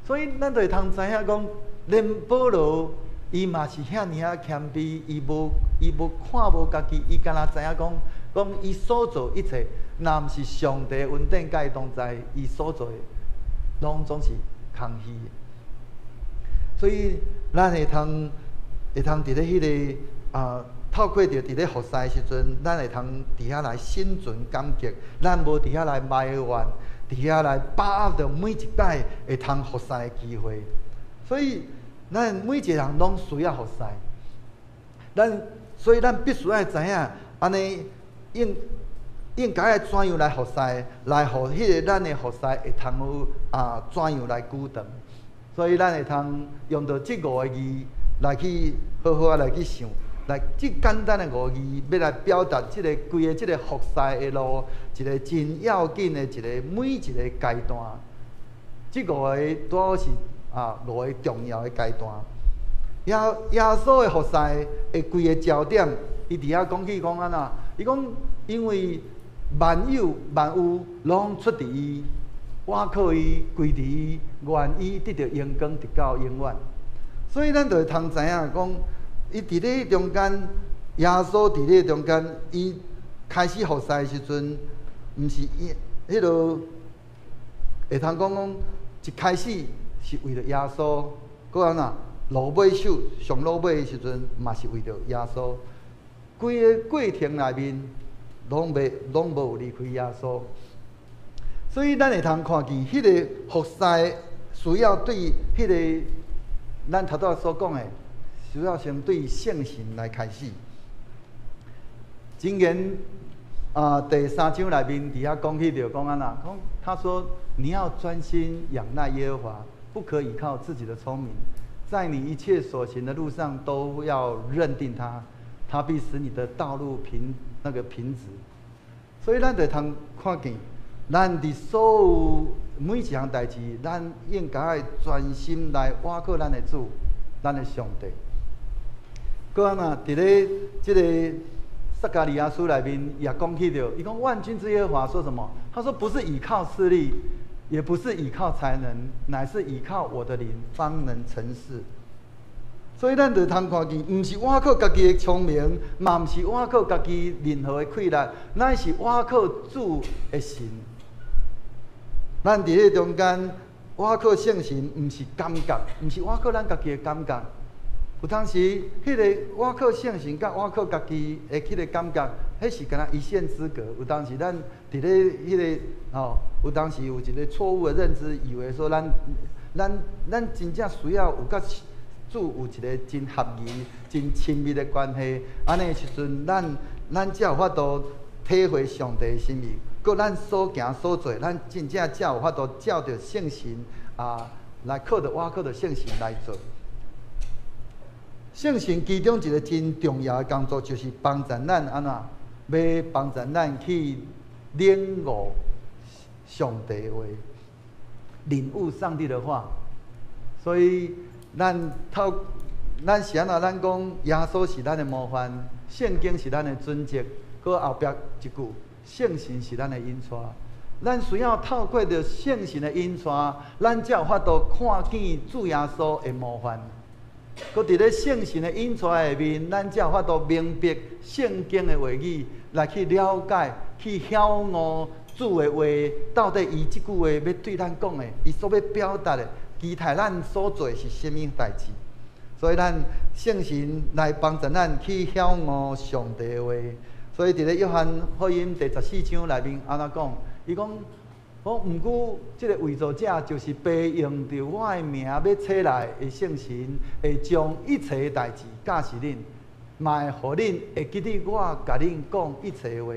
所以咱就會通知影講，連保羅伊嘛是遐爾仔謙卑，伊無看無家己，伊干焦知影講，講伊所做一切，若毋是上帝恩典佮伊同在，伊所做的攏總是空虛的。所以咱會通佇咧彼個啊，透過著佇咧服侍的時陣，咱會通佇遐來心存感激，咱無佇遐來埋怨，佇遐來把握著每一擺會通服侍的機會。所以，咱每一個人攏需要服侍。咱所以咱必須愛知影，按呢應應該愛怎樣來服侍，來予彼个咱的服侍會通有啊怎樣來舉長。所以咱會通用著這五個字來去好好仔來去想。來，這簡單的五個字，欲來表達這个規个這个服侍的路，一个真要緊的一个每一个階段。這五个拄好是啊五个重要的階段。耶耶穌的服侍的規个焦點，伊佇遐講起講按怎？伊講因為萬有萬有攏出佇伊，倚靠伊，歸佇伊，願伊得著榮光，直到永遠。所以咱就會通知影講，伊佇咧中間，耶穌佇咧中間，伊開始服侍的時陣，毋是伊彼落會通講講，一開始是為著耶穌，閣按怎落尾首上落尾的時陣，嘛是為著耶穌。規个過程內面，攏袂攏無離開耶穌。所以咱會通看見，彼个服侍需要對彼个咱頭拄仔所講的，需要先對聖神來開始。箴言啊，第三章內面佇遐講起著講按怎？講他說你要專心仰賴耶和華，不可倚靠自己的聰明，在你一切所行的路上都要認定他，他必使你的道路平那個平直。所以咱就通看見，咱佇所有每一項代誌，咱應該愛專心來倚靠咱的主，咱的上帝。閣按怎？佇咧這个撒迦利亞書內面也講起著，伊講萬軍之耶和華說什麼？他說不是倚靠勢力，也不是倚靠才能，乃是倚靠我的靈，方能成事。所以咱就通看見，毋是倚靠家己的聰明，嘛毋是倚靠家己任何的氣力，乃是倚靠主的神。咱佇咧中間倚靠聖神，毋是感覺，毋是倚靠咱家己的感覺。有當時，彼个倚靠聖神佮倚靠家己的彼個感覺，彼是敢若一線之隔。有當時咱佇咧彼个吼，有當時有一個錯誤的認知，以為說咱咱咱真正需要有佮主有一個真合宜、真親密的關係。按呢時陣，咱咱才有法度體會上帝的心意。閣咱所行所做，咱真正才有法度照著聖神啊，來靠著倚靠著聖神來做。聖神其中一個真重要的工作，就是幫助咱按怎，欲幫助咱去領悟上帝話，領悟上帝的話。所以咱透咱是按怎？咱講耶穌是咱的模範，聖經是咱的準則，閣後壁一句，聖神是咱的引帶。咱需要透過著聖神的引帶，咱才有法度看見主耶穌的模範。閣佇咧聖神的引帶下面，咱才有法度明白聖經的話語，來去了解、去曉悟主的話，到底伊這句話欲對咱講的，伊所欲表達的，期待咱所做的是啥物代誌。所以咱聖神來幫助咱去曉悟上帝的話。所以佇咧約翰福音第十四章內面按怎講？伊講。講毋過，這个偽造者就是父用著我的名欲差來的聖神，會將一切代誌教示恁，嘛會予恁會記得我共恁講一切話。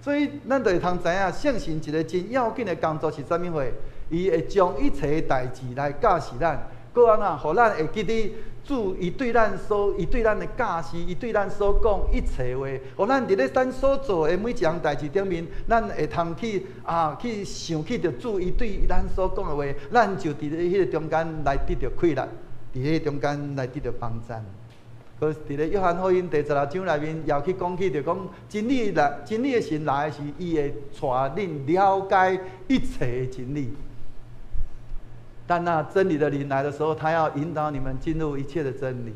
所以，咱就會通知影，聖神一个真要緊的工作是啥物貨？伊會將一切代誌來教示咱，閣按怎，予咱會記得主伊對咱所，伊對咱的教示，伊對咱所講一切話，予咱佇咧咱所做的每一項代誌頂面，咱會通去啊去想起著主伊對咱所講的話，咱就佇咧彼个中間來得著氣力，佇彼个中間來得著幫贊。閣佇咧約翰福音第十六章內面，也去講起著講真理來，真理的神來的時，伊會帶恁了解一切的真理。當那真理的靈來的時候，他要引導你們進入一切的真理。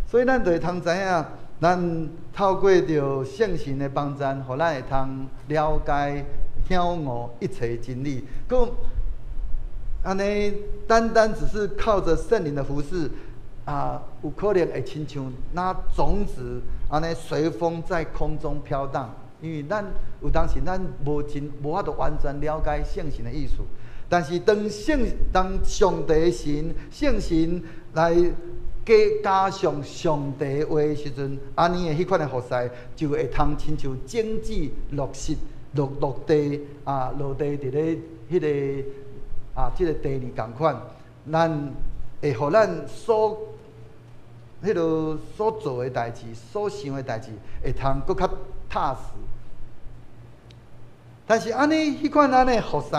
所以咱就會通知影，咱透過著聖神的幫贊，予咱會通了解、曉悟一切真理。閣按呢，單單只是靠著聖靈的服侍，啊，有可能會親像那種子按呢隨風在空中飄蕩，因為咱有當時咱無真無法度完全了解聖神的意思。但是當上帝神聖神來加上上帝話的時陣，按呢的彼款的服侍就會通親像種子落實落落地啊，落地佇咧彼個啊，這個地裡仝款，咱會予咱所彼个所做的代誌、所想的代誌，會通閣較踏實。但是按呢，彼款按呢服侍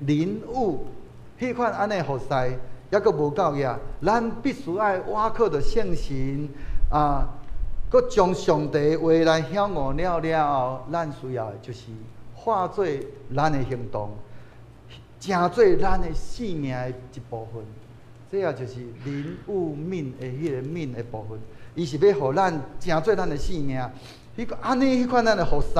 靈物，彼款按呢服侍，猶閣無夠額。咱必須愛倚靠著聖神啊，閣將上帝話來曉悟了了後，咱需要的就是化做咱的行動，成做咱的生命的一部分。這也就是靈悟命的彼个命的部分，伊是欲予咱成做咱的生命。彼個按呢，彼款咱的服侍，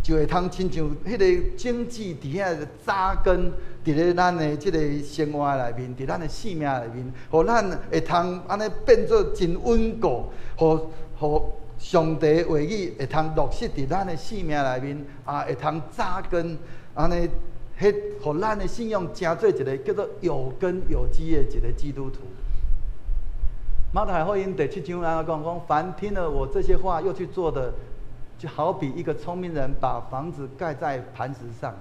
就會通親像彼个種子佇遐扎根，佇咧咱的這個生活內面，佇咱的生命內面，予咱會通按呢變做真穩固，予上帝話語會通落實佇咱的生命內面，啊，會通扎根，按呢。彼，予咱的信仰成做一个叫做有根有基的一个基督徒。馬太福音第七章按怎講講，凡聽了我這些話又去做的，就好比一個聰明人把房子蓋在磐石上。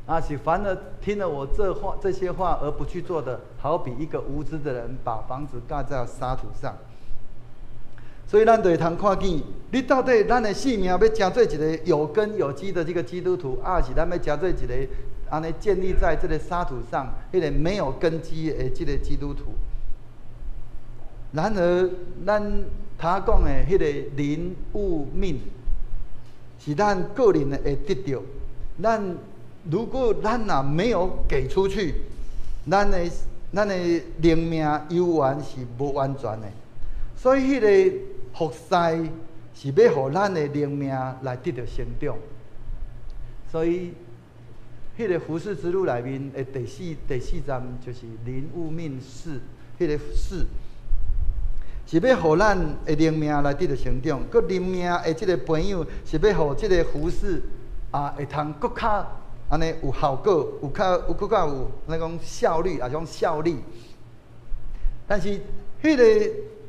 啊，是凡了聽了我這話這些話而不去做的，好比一個無知的人把房子蓋在沙土上。所以咱就會通看見，你到底咱的生命欲成做一个有根有基的這个基督徒，抑是咱欲成做一个按呢建立在這个沙土上，彼个沒有根基的這个基督徒。然而，咱頭講的彼个靈悟命，是咱個人會得著。咱如果咱若沒有給出去，咱的靈命猶原是無完全的。所以，彼个服侍是欲予咱的靈命來得著成長。所以，彼个服侍之路內面的第四站就是靈悟命事，彼个事是欲予咱的靈命來得著成長。閣靈命的這个培養是欲予這个服侍啊，會通閣較按呢有效果，有較有閣較有按呢講效率，抑是講效力。但是，彼个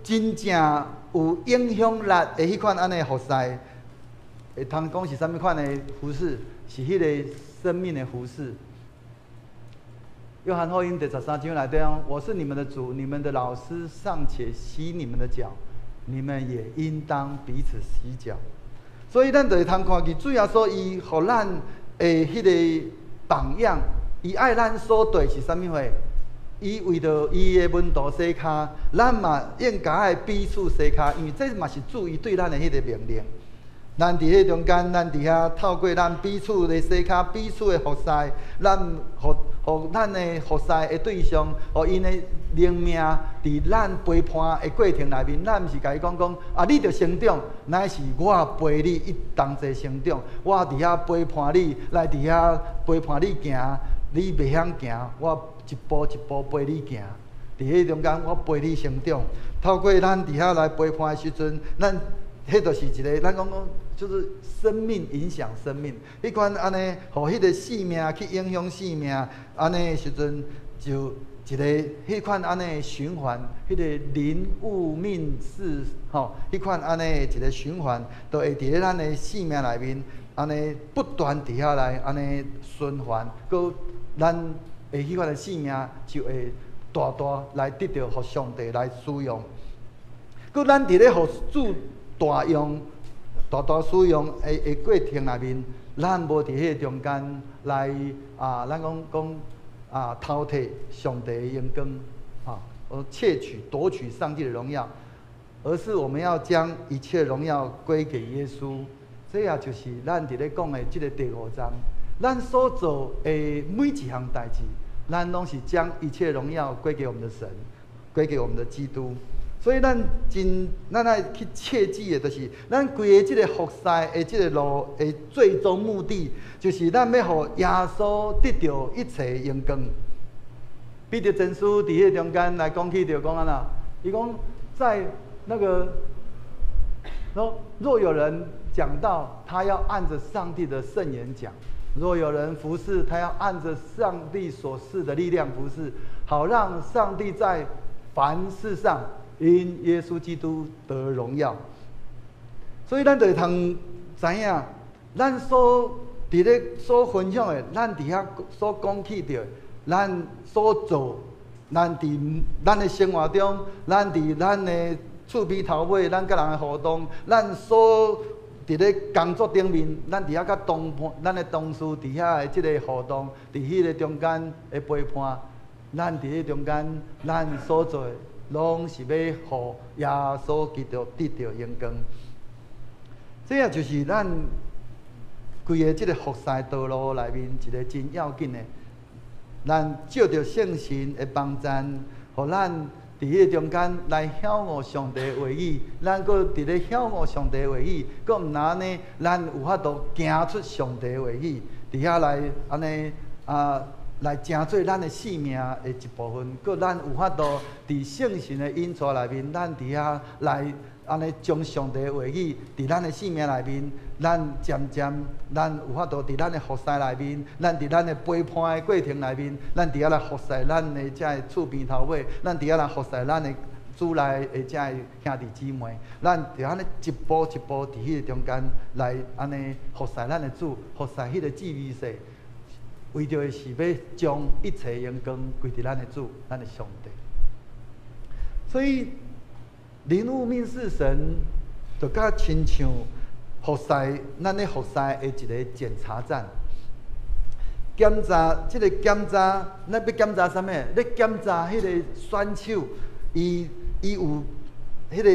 真正有影響力的彼款按呢服侍，會通講是啥物款的服侍？是彼个生命的服侍。約翰福音第13章內底講：我是你們的主，你們的老師，尚且洗你們的腳，你們也應當彼此洗腳。所以咱就會通看見主耶穌伊予咱的彼个榜樣，伊愛咱所綴是啥物貨？伊為著伊的門徒洗跤，咱嘛應該愛彼此洗跤，因為這嘛是主伊對咱的彼个命令。咱佇彼中間，咱佇遐透過咱彼此的洗跤、彼此的服侍，咱予予咱的服侍的對象，予𪜶的靈命佇咱陪伴的過程內面，咱毋是共伊講講啊，你著成長，乃是我陪你一同齊成長。我佇遐陪伴你，來佇遐陪伴你行，你袂曉行，我一步一步陪你行。佇彼中間，我陪你成長。透過咱佇遐來陪伴的時陣，咱彼就是一个，咱講講就是生命影響生命。彼款按呢，予彼个生命去影響生命，按呢時陣就一个彼款按呢循環，彼个靈悟命事吼，彼款按呢一个循環，就會佇咧咱的生命內面，按呢不斷佇遐來按呢循環，閣咱的彼款的生命就會大大來得著予上帝來使用。閣咱佇咧予主大用、大大使用的過程內面，咱無佇彼個中間來啊，咱講講啊，偷提上帝的榮光，啊，而竊取、奪取上帝的榮耀，而是我們要將一切榮耀歸給耶穌。這也就是咱佇咧講的這个第五站，咱所做的每一項代誌，咱攏是將一切榮耀歸給我們的神，歸給我們的基督。所以咱真，咱愛去切記的，就是咱規个這个服侍的這个路的最終目的，就是咱欲予耶穌得著一切榮光。彼得前書佇彼个中間來講起著講按怎？伊講在那個，若有人講道，他要按著上帝的聖言講；若有人服侍，他要按著上帝所賜的力量服侍，好讓上帝在凡事上因耶穌基督得榮耀。所以咱就會通知影，咱所佇咧所分享的，咱佇遐所講起著，咱所做，咱佇咱的生活中，咱佇咱的厝邊頭尾，咱佮人的互動，咱所佇咧工作頂面，咱佇遐佮同伴，咱的同事佇遐的這个互動，佇彼个中間的陪伴，咱佇彼中間，咱所做的，攏是欲予耶穌基督得著榮光。這也就是咱規个這个服侍道路內面一个真要緊的。咱藉著聖神的幫贊，予咱佇彼个中間來曉悟上帝話語，咱閣佇咧曉悟上帝話語，閣毋但按呢，咱有法度行出上帝話語，佇遐來按呢啊，來成做咱的生命的一部分。閣咱有法度佇聖神的引導內面，咱佇遐來按呢將上帝話語佇咱的生命內面，咱漸漸咱有法度佇咱的服侍內面，咱佇咱的陪伴的過程內面，咱佇遐來服侍咱的這个厝邊頭尾，咱佇遐來服侍咱的主內的這个兄弟姊妹，咱就按呢一步一步佇彼個中間來按呢服侍咱的主，服侍彼個至微細，為著的是欲將一切榮光歸佇咱的主，咱的上帝。所以，靈悟命是神，就佮親像服侍咱咧服侍的一个檢查站。檢查這个檢查，咱欲檢查啥物？咧檢查彼個選手，伊伊有彼个，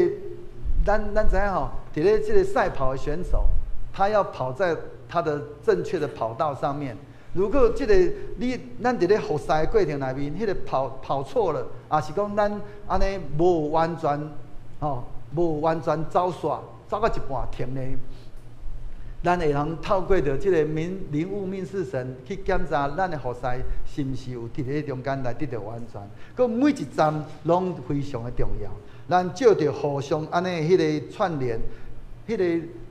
咱咱知影吼，佇咧這个賽跑的選手，他要跑在他的正確的跑道上面。如果這个你咱佇咧服侍的過程內面，彼个跑跑錯了，抑是講咱按呢無完全吼，無完全走煞，走到一半停咧，咱會通透過著這个明靈悟命是神去檢查咱的服侍是毋是有佇咧中間來得著完全。閣每一站攏非常的重要，咱藉著互相按呢彼个串聯。彼个、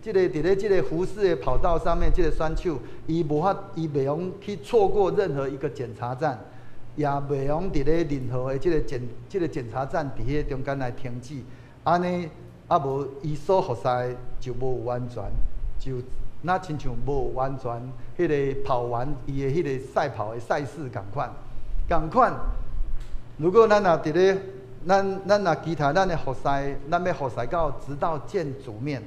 這个佇咧這个服侍的跑道上面，這个選手，伊無法，伊袂用去錯過任何一個檢查站，也袂用佇咧任何的這个檢、這个檢查站佇彼个中間來停止。按呢，啊無伊所服侍就無完全，就若親像無完全，彼个跑完伊的彼个賽跑的賽事仝款，仝款。如果咱若佇咧，咱咱若期待咱的服侍，咱欲服侍到直到見主面。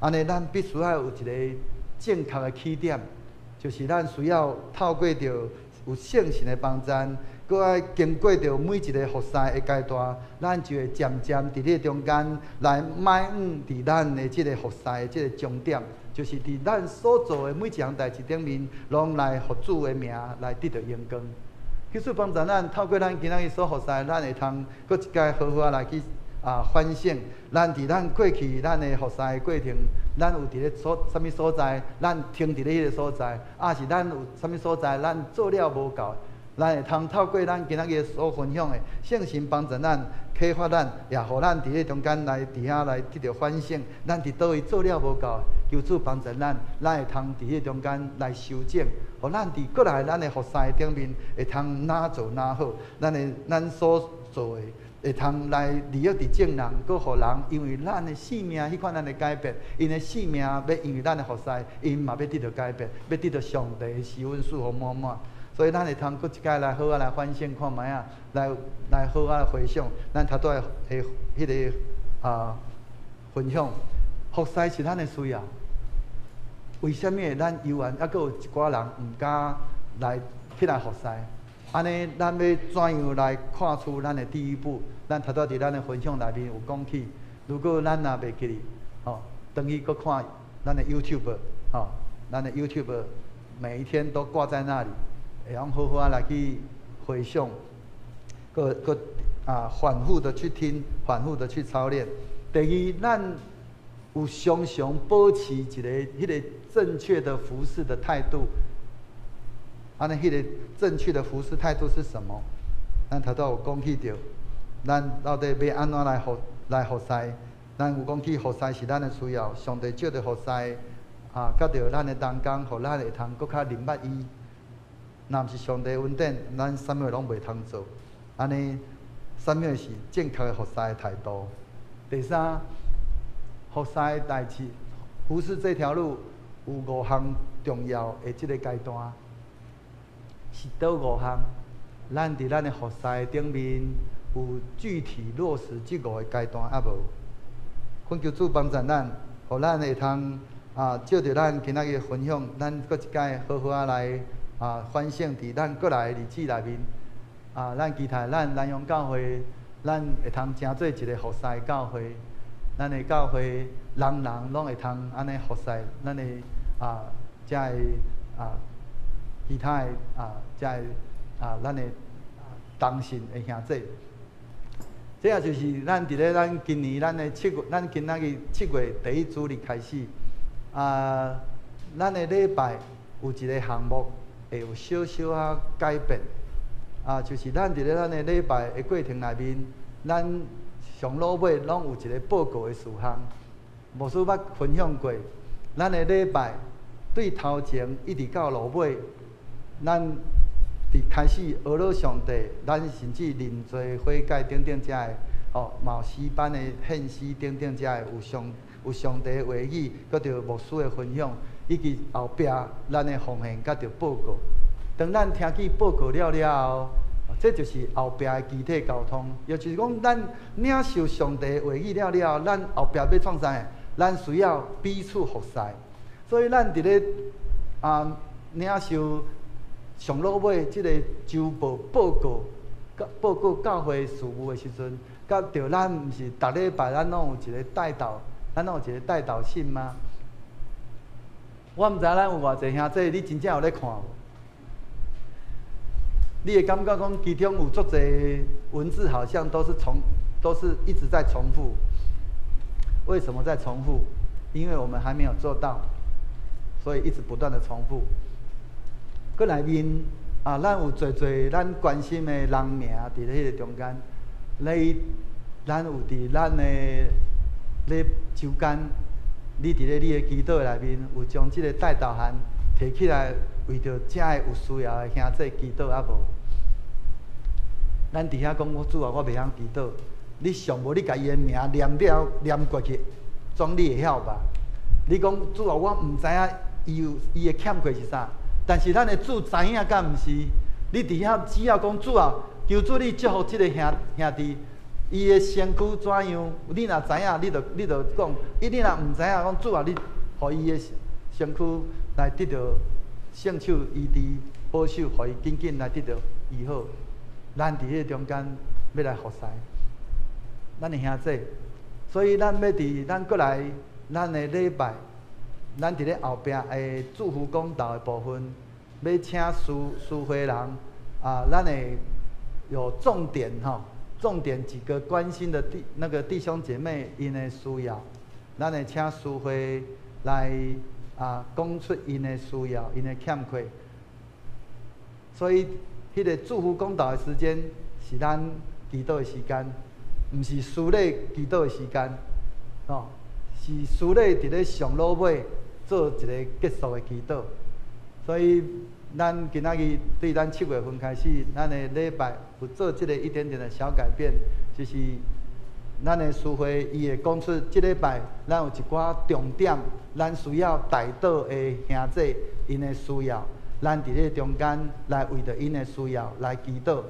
按呢，咱必須愛有一个正確的起點，就是咱需要透過著有聖神的幫贊，閣愛經過著每一个服侍的階段，咱就會漸漸佇咧中間來邁向佇咱的這个服侍的這个終點，就是佇咱所做的每一項代誌頂面，攏來予主的名來得著榮光。求主幫助咱，透過咱今仔日所服侍，咱會通閣一擺好好仔來去啊反省，咱佇咱過去咱的服侍的過程，咱有佇咧所啥物所在，咱停佇咧彼个所在，抑是咱有啥物所在，咱做了無夠，咱會通透過咱今仔日所分享的聖神幫助咱啟發咱，也予咱佇咧中間來佇遐來得著反省。咱佇佗位做了無夠，求主幫助咱，咱會通佇彼中間來修正，予咱佇過來咱的服侍頂面會通愈做愈好。咱的咱所做的會通來利益佇眾人，閣予人因為咱的生命彼款咱的改變，𪜶的生命欲因為咱的服侍，𪜶嘛欲得著改變，欲得著上帝的施恩賜福滿滿。所以咱會通閣一擺來好好來反省看覓仔，來來好好來回想咱頭拄仔的彼个啊分享。服侍是咱的需要。為啥物咱猶原猶閣有一寡人毋敢來起來服侍？按呢，咱欲怎樣來跨出咱的第一步？咱頭拄佇咱的分享內面有講起，如果咱若袂記得，吼，轉去閣看咱的 YouTube，吼，咱的 YouTube 每一天都掛在那裡，會用好好仔來去回想，閣閣啊反覆的去聽，反覆的去操練。第二，咱有常常保持一个彼个正確的服侍的態度。按呢，彼个正確的服侍態度是什麼？咱頭拄有講起著，咱到底欲按怎來服侍？咱有講起服侍是咱的需要，上帝藉著服侍啊，佮著咱的同工，予咱會通閣較認捌伊。若毋是上帝恩典，咱啥物攏袂通做。按呢，啥物是正確的服侍的態度？第三，服侍的代誌，服侍這條路有五項重要的這個階段，是佗五項？咱佇咱的服侍頂面有具體落實這五個階段抑無？懇求主幫助咱，予咱會通啊，藉著咱今仔日分享，咱閣一擺好好仔來啊反省佇咱過來的日子內面啊，咱期待咱南陽教會，咱會通成做一個服侍教會，咱的教會人人攏會通按呢服侍，咱的啊，遮的啊，其他的啊，遮的啊，咱的同信的兄弟。這也就是咱佇咧咱今年咱的七月，咱今仔日七月第一主日開始，啊，咱的禮拜有一個項目會有小小仔改變，啊，就是咱佇咧咱的禮拜的過程內面，咱上落尾攏有一個報告的事項，牧師捌分享過，咱的禮拜對頭前一直到落尾，咱佇開始學了上帝，咱甚至認罪悔改等等遮的，吼，嘛有詩班的獻詩等等遮的，有上帝的話語，閣著牧師的分享，以及後壁咱的奉獻佮著報告。當咱聽見報告了了後，這就是後壁的肢體溝通，也就是講，咱領受上帝的話語了了後，咱後壁欲創啥？咱需要彼此服侍。所以咱佇咧啊領受上落尾這個週報報告，報告教會事務的時陣，佮著咱毋是逐禮拜咱攏有一個代禱，咱攏有一個代禱信嗎？我毋知影咱有偌濟兄弟，你真正有咧看無？你會感覺講其中有足濟文字，好像都是一直在重複。為什麼在重複？因為我們還沒有做到，所以一直不斷的重複。閣內面啊，咱有濟濟咱關心的人名佇咧彼個中間。你咱有佇咱的咧週間，你佇咧你的祈禱內面有將這個代禱函提起來，為著遮的有需要的兄弟祈禱抑無？咱佇遐講，我主啊，我袂曉祈禱。你上無你共伊的名念了念過去，總你會曉吧？你講主啊，我毋知影伊有伊的欠缺是啥，但是咱的主知影敢毋是？你佇遐只要講主啊，求主你祝福這個兄弟，伊的身軀怎樣？你若知影，你就講；伊你若毋知影，講主啊，你予伊的身軀來得著聖手醫治保守，予伊緊緊來得著醫好。咱佇彼個中間欲來服侍咱的兄弟，所以咱欲佇咱過來咱的禮拜，咱佇咧後壁的祝福講道的部分，欲請司會人啊，咱會有重點吼，重點幾個關心的那個弟兄姐妹𪜶的需要，咱會請司會來啊講出𪜶的需要，𪜶的欠缺。所以，彼個祝福講道的時間是咱祈禱的時間，毋是司禮祈禱的時間，哦，是司禮佇咧上落尾做一個結束的祈禱。所以，咱今仔日對咱七月份開始，咱的禮拜有做這個一點點的小改變，就是咱的司會伊會講出這禮拜咱有一寡重點，咱需要代禱的兄弟𪜶的需要，咱佇咧中間來為著𪜶的需要來祈禱。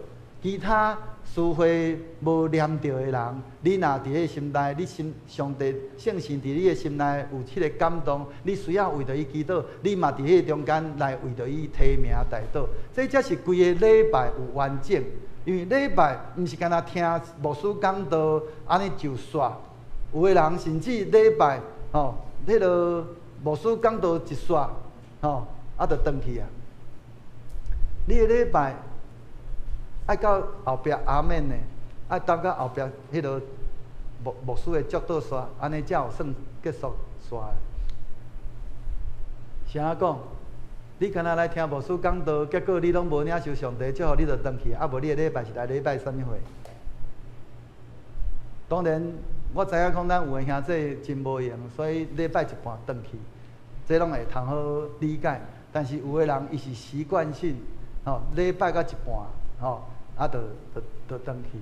其他司會無念著的人，你若佇咧心內，你心上帝聖神佇你的心內有這個感動，你需要為著伊祈禱，你嘛佇彼個中間來為著伊提名代禱，這才是規个禮拜有完整。因為禮拜毋是干焦聽牧師講道，按呢就煞。有的人甚至禮拜吼，彼个牧師講道一煞，吼，啊，就轉去啊。你的禮拜愛到後壁阿們呢，愛等到後壁彼个牧師的祝禱煞，按呢才有算結束煞。是按怎講？你敢若來聽牧師講道，結果你攏無領受上帝祝福，你就轉去，啊無你的禮拜是來禮拜啥物貨？當然，我知影講咱有的兄弟真無閒，所以禮拜一半轉去，這攏會通好理解。但是有的人伊是習慣性，吼，禮拜到一半，吼，啊，就就就轉去。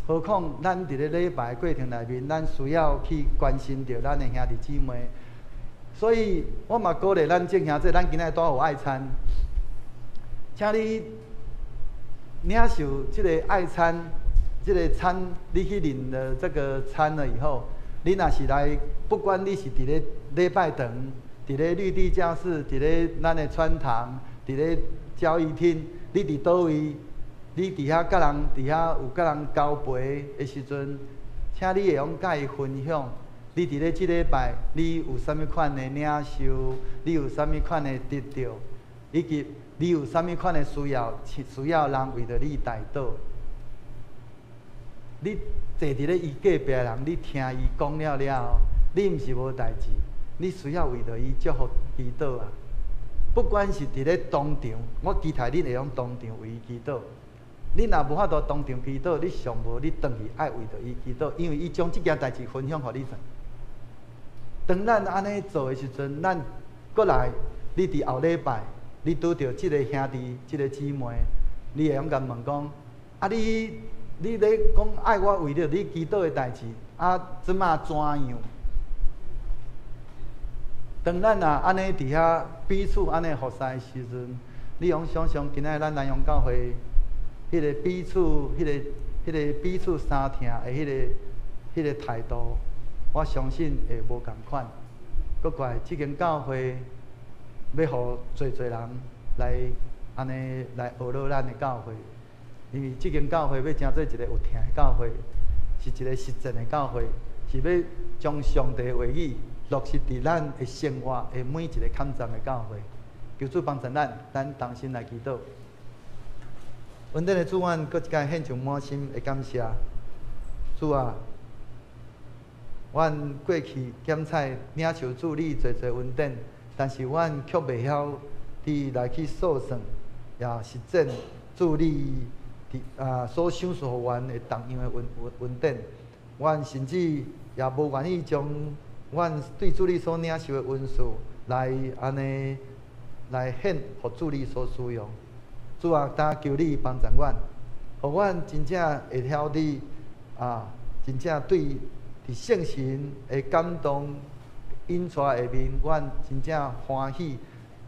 何況咱佇咧禮拜過程內面，咱需要去關心著咱的兄弟姊妹。所以我嘛鼓勵咱眾兄弟，咱今仔日拄有愛餐，請你領受這个愛餐，這个餐，你去領了這個餐了以後，你若是來，不管你是佇咧禮拜堂，佇咧綠地教室，佇咧咱的穿堂，佇咧交誼廳，你佇佗位，你佇遐佮人佇遐有佮人交陪的時陣，請你會用佮伊分享。你佇咧這禮拜，你有啥物款的領受？你有啥物款的得著？以及你有啥物款的需要，需要人為著你代禱？你坐佇咧伊隔壁的人，你聽伊講了了後，你毋是無代誌，你需要為著伊祝福祈禱啊！不管是佇咧當場，我期待恁會用當場為伊祈禱。你若無法度當場祈禱，你上無你轉去愛為著伊祈禱，因為伊將這件代誌分享予你知。當咱按呢做的時陣，咱閣來，你佇後禮拜，你拄著這个兄弟、這个姊妹，你會用共問講：啊你，你咧講愛我為著你祈禱的代誌，啊，這馬怎樣？當咱若按呢佇遐彼此按呢服侍的時陣，你用想像今仔日咱南陽教會，彼个彼此、彼个彼此相疼的彼个態度，我相信會無仝款。閣過來，這間教會欲予濟濟人來按呢來學落咱的教會，因為這間教會欲成做一個有疼的教會，是一個實踐的教會，是欲將上帝的話語落實佇咱的生活的每一个坎站的教會。求主幫助咱，咱同心來祈禱。恩典的主，阮閣一擺獻上滿心的感謝。主啊，阮過去檢採領受主你濟濟恩典，但是阮卻袂曉佇來去數算，也實踐主你佇所賞賜予阮的同樣的恩典。阮甚至也無願意將阮對主你所領受的恩賜來按呢來獻予主你所使用。主啊，但求你幫助阮，予阮真正會曉得啊，真正對佇聖神的感動引帶下面，阮真正歡喜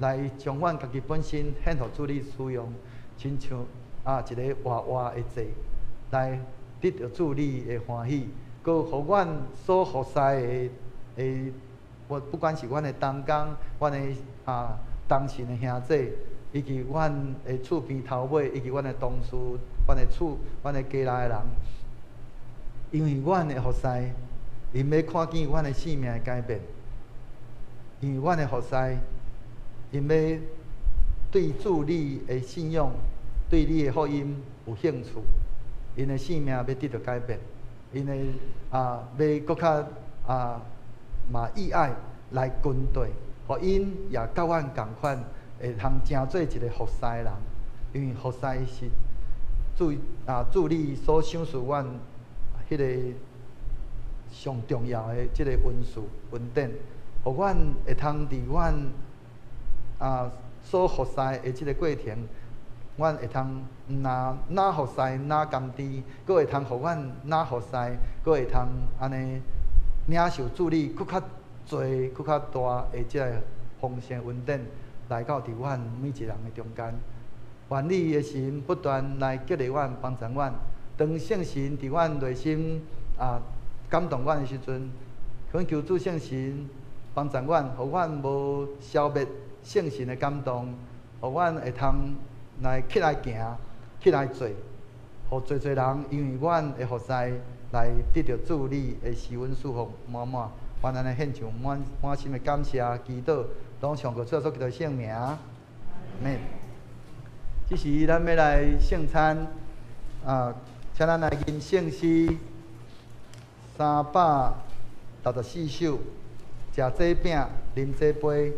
來將阮家己本身獻予主你使用，親像一个活活的祭，來得著主你的歡喜，閣予阮所服侍的，我不管是阮的同工、阮的同信的兄弟，以及阮的厝邊頭尾，以及阮的同事、阮的厝、阮的家內的人，因為阮的服侍，𪜶欲看見阮的生命的改變，因為阮的服侍，𪜶欲對主你的信仰、對你的福音有興趣，𪜶的生命欲得著改變，𪜶的欲閣較嘛意愛來跟綴，予𪜶也佮阮仝款，會通成做一个服侍的人，因為服侍是主你所賞賜阮彼个上重要的這个恩賜恩典，予阮會通佇阮所服侍的這个過程，阮會通毋若若服侍若甘甜，閣會通予阮若服侍，閣會通按呢領受主你閣較濟、閣較大的這个豐盛恩典，來到佇阮每一个人的中間。願你的神不斷來激勵阮、幫助阮。當聖神佇阮內心感動阮的時陣，懇求主聖神幫助阮，予阮無消滅聖神的感動，予阮會通來起來行、起來做，予濟濟人因為阮的服侍來得著主你的施恩祝福滿滿。願按呢獻上滿滿心的感謝、祈禱，攏奉靠主耶穌基督聖名，阿們。這時咱欲來聖餐啊，請咱來吟聖詩364首，食這餅，啉這杯。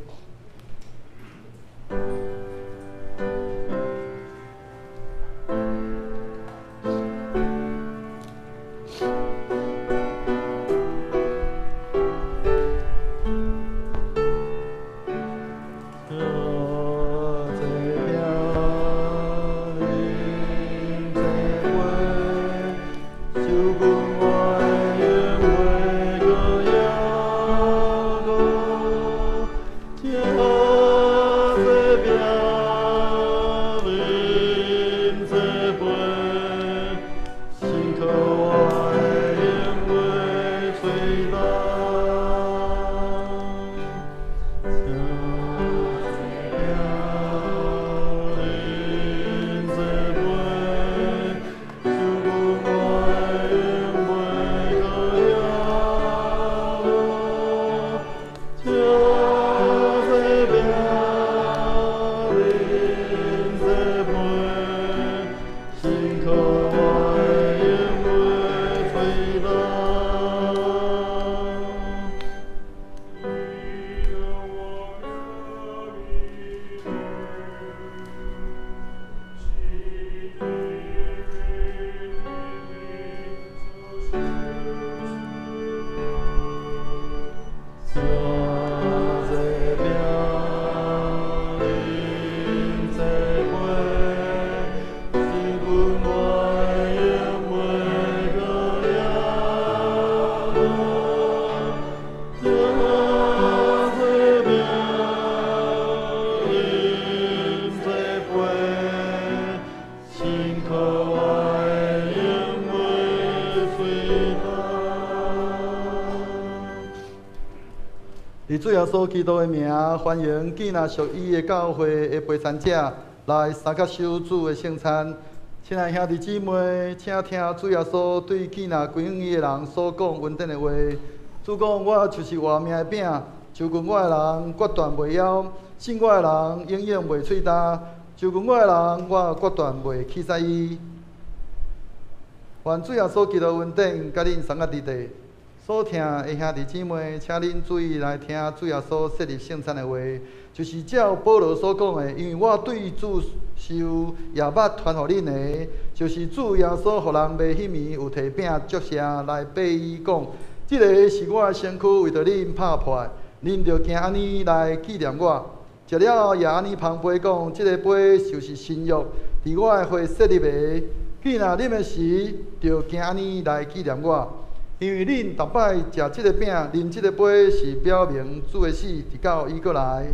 以主耶穌基督的名，歡迎建立屬伊的教會的陪餐者來相佮守主的聖餐。親愛兄弟姊妹，請聽主耶穌對建立歸向伊的人所講恩典的話。主講：我就是活命的餅，就近我的人決斷袂枵；信我的人永遠袂喙焦。就近我的人，我決斷袂棄絕伊。願主耶穌基督恩典，佮恁相佮佇地。所聽的兄弟姊妹，請恁注意來聽主耶穌設立聖餐的話，就是照保羅所講的，因為我對主受也捌傳予恁的，就是主耶穌予人賣彼暝有提餅祝謝來擘伊講：這个是我的身軀，為著恁拍破的，恁著行按呢來紀念我。食了後也按呢捧杯講：這个杯就是新約，佇我的血設立的。既若啉的時，著行按呢來紀念我。因為恁逐擺食這个餅、啉這个杯，是表明主的死，直到伊閣來。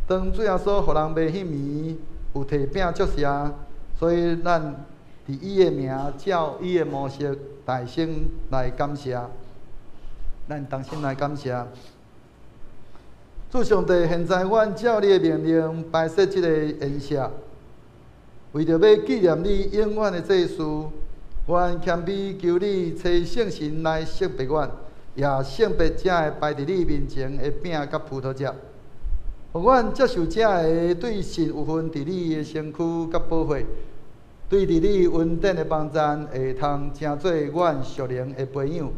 當主耶穌予人賣彼暝，有提餅祝謝，所以咱佇伊的名，照伊的模式，大聲來感謝。咱同心來感謝。主上帝，現在阮照你的命令，擺設這個筵席，為著欲紀念你永遠的祭事。阮謙卑求你，差聖神來聖別阮，也聖別這个擺佇你面前的餅佮葡萄汁，予阮接受這个對神有份佇你的身軀佮寶血，對佇你恩典的幫贊，會通成做阮屬靈的培養，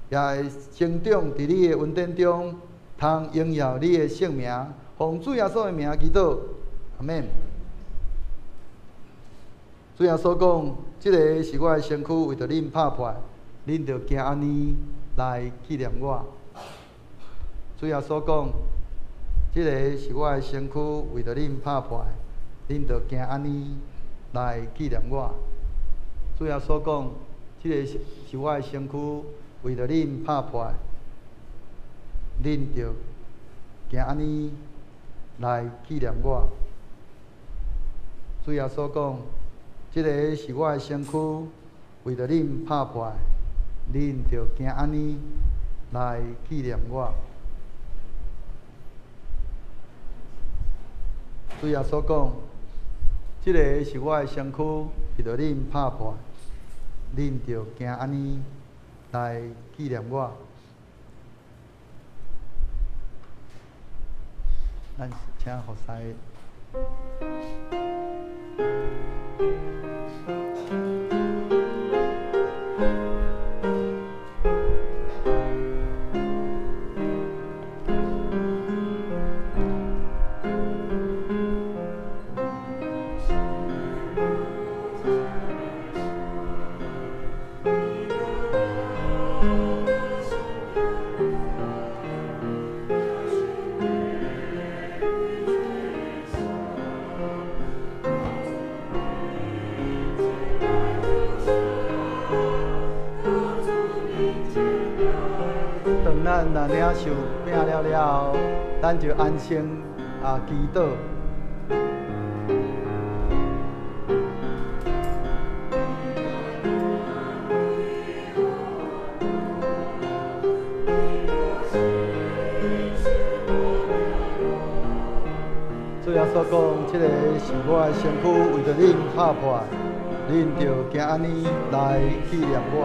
也會成長佇你的恩典中，通榮耀你的聖名。奉主耶穌的名祈禱，阿們。主耶穌講：這个是我的身軀，為著恁拍破，恁著行按呢來紀念我。主耶穌講：這个是我的身軀，為著恁拍破，恁著行按呢來紀念我。主耶穌講：這个是我的身軀，為著恁拍破，恁著行按呢來紀念我。主耶穌講：這个是我的身軀，為著恁拍破，恁著行按呢來紀念我。主耶穌講：這个是我的身軀，為著恁拍破，恁著行按呢來紀念我。咱請服侍。當咱若領受餅了了後，咱就安心祈禱。主耶穌講：這个是我的身軀，為著恁拍破，恁著行按呢來紀念我。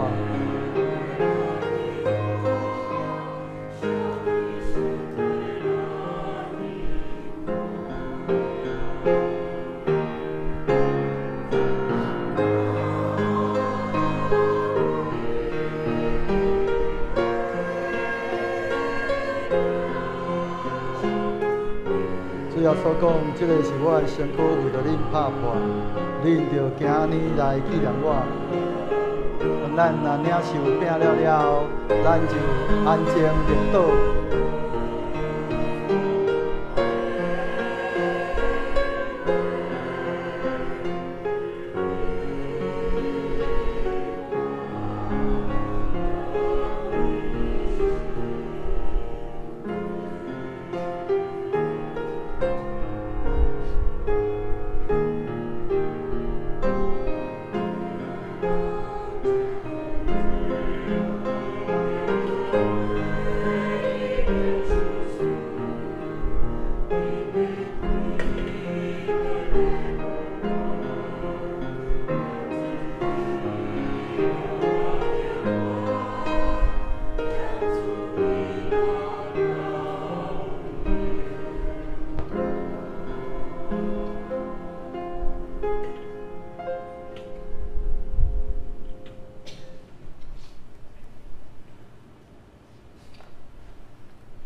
主耶穌講：這个是我的身軀，為著恁拍破，恁著行按呢來紀念我。當咱若領受餅了了後，咱就安靜默禱。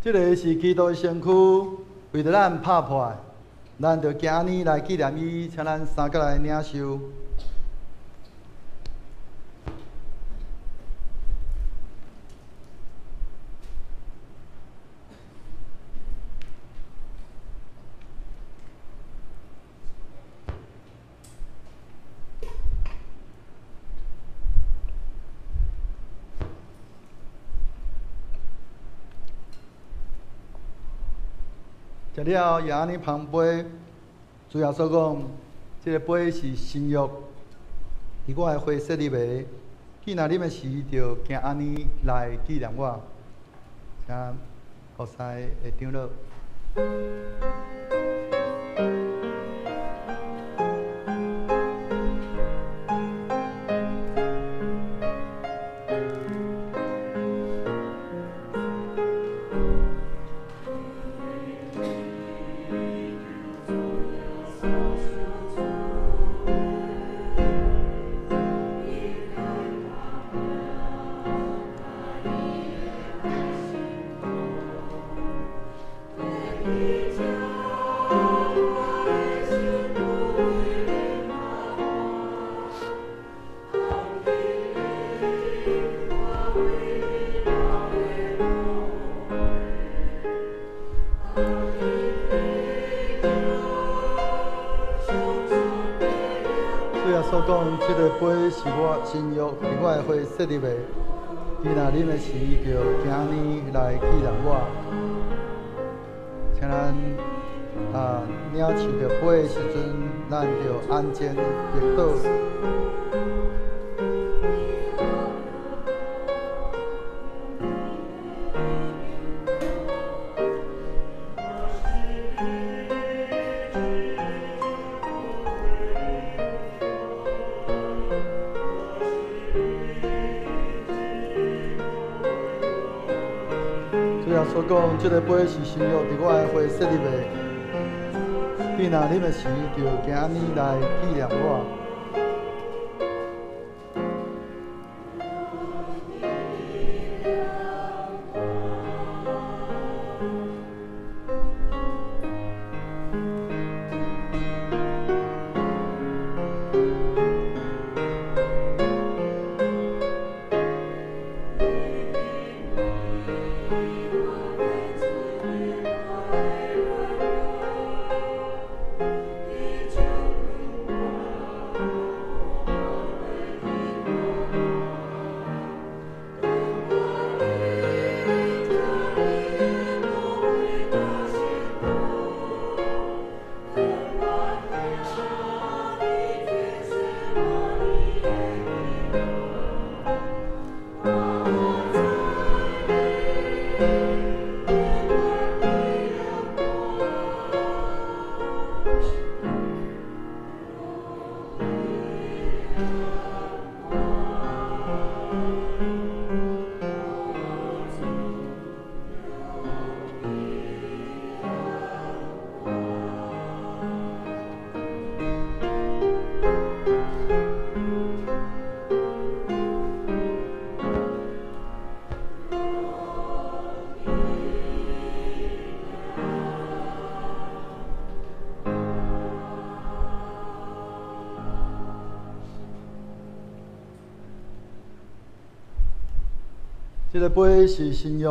這个是基督的身躯，為著咱拍破的，咱就行按呢來紀念伊，請咱三個來領受。食了也按呢捧杯，主耶穌講：這个杯是新約，是我的血設立的。既若啉的時，就行按呢來紀念我。請服侍的長老。講，這个杯是我新約，是我的血設立的。伊若啉的時，就行按呢來紀念我。請咱領受著杯的時陣，咱就安靜默禱。講，這个杯是新約，佇我的血設立的。你若啉的時，就行按呢來紀念我。這个杯是新約，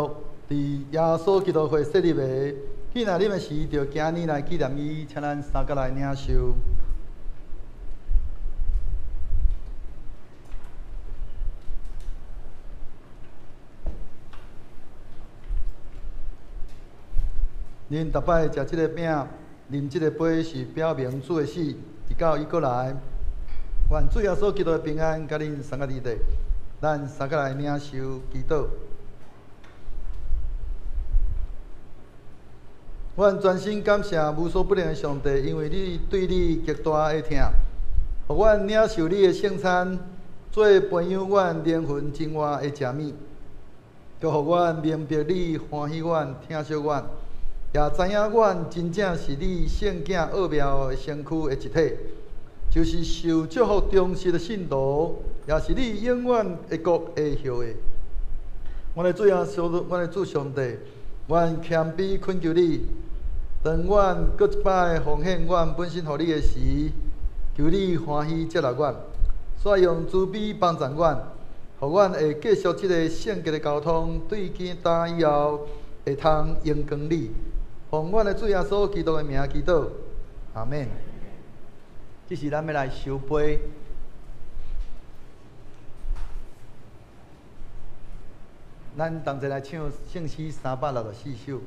佇耶穌基督血設立的。既若啉的時，就行按呢來紀念伊，請咱三個來領受。恁逐擺食這个餅，啉這個杯，是表明主的死，直到伊閣來。願主耶穌基督的平安，佮恁三個佇底。咱三个來領受祈禱。阮专心感谢无所不能的上帝，因为你对你极大的疼，予阮领受你的圣餐，做培养阮灵魂真活的食物，阁予阮明白你欢喜阮、疼惜阮，也知影阮真正是你圣囝奥妙的身躯的一体，就是受祝福忠实的信徒，也是你永远的国的后裔。阮的主耶稣，阮的主上帝，阮谦卑恳求你，当阮阁一摆奉献阮本身予你的时，求你欢喜接纳阮，煞用慈悲帮助阮，予阮会继续这个圣洁的交通，对今今以后会通荣光你。奉阮的主耶稣基督的名祈祷，阿们。这时咱欲来收杯。咱同齐来唱圣诗364首。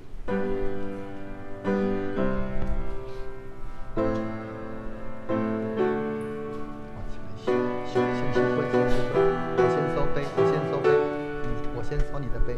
我先收杯，我先收杯，我先收你的杯。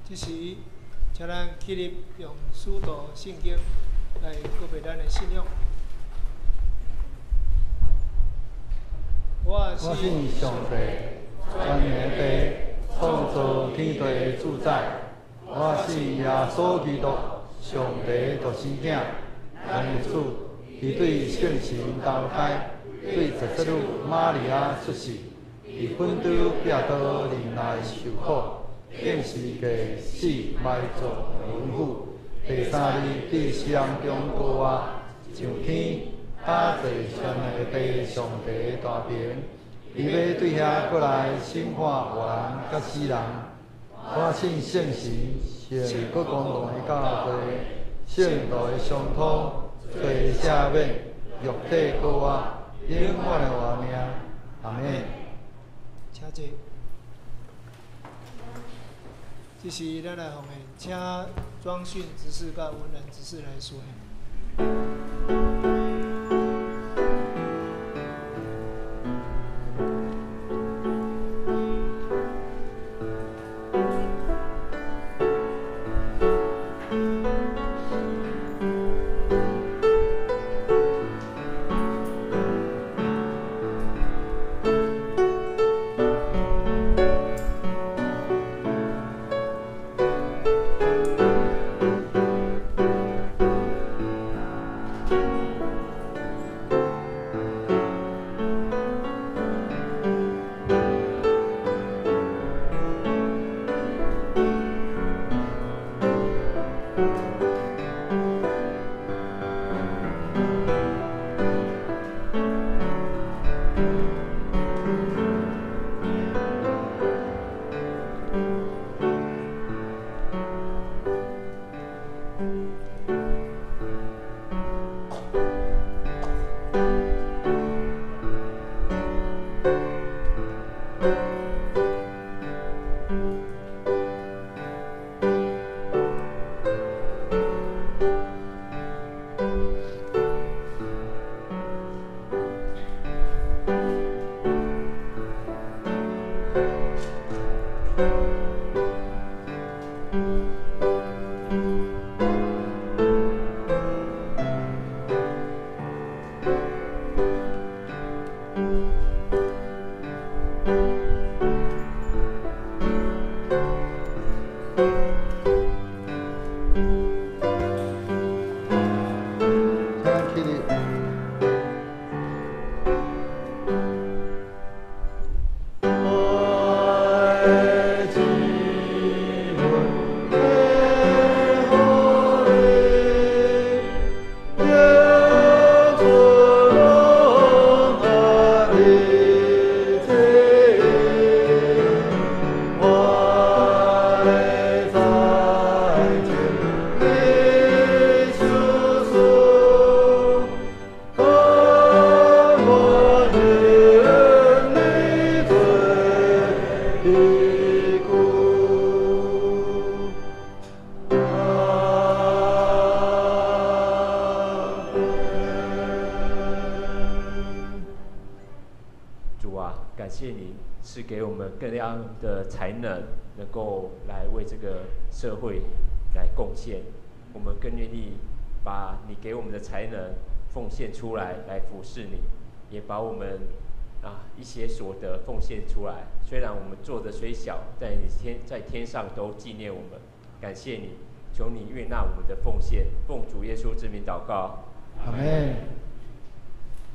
这时，请咱起立，用使徒圣经来告白咱的信仰。我信上帝，全能的父，创造天地的主宰。我信耶稣基督，上帝的独生子，咱的主，伊对圣神投胎，对十七女玛利亚出世，伫本丢彼拉多忍耐受苦。钉十字架死埋葬荣复，第三日伫死人中复活，上天，搭坐全能的父上帝的大爿，伊欲对遐阁来审判活人佮死人。我信圣神，圣阁公共的教会，圣徒的相通，罪赦免，肉体复活，永远的活命。阿们。请坐。这是咱来奉献，请庄训执事佮文兰执事来说。的才能能够来为这个社会来贡献，我们更愿意把你给我们的才能奉献出来，来服侍你，也把我们一些所得奉献出来。虽然我们做的虽小，但你在天上都纪念我们，感谢你，求你悦纳我们的奉献，奉主耶稣之名祷告，阿们。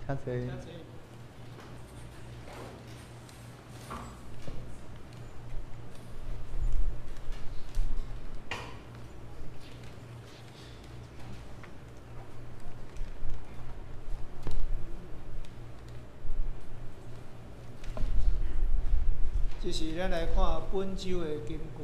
请坐。这是咱来看本周的金句。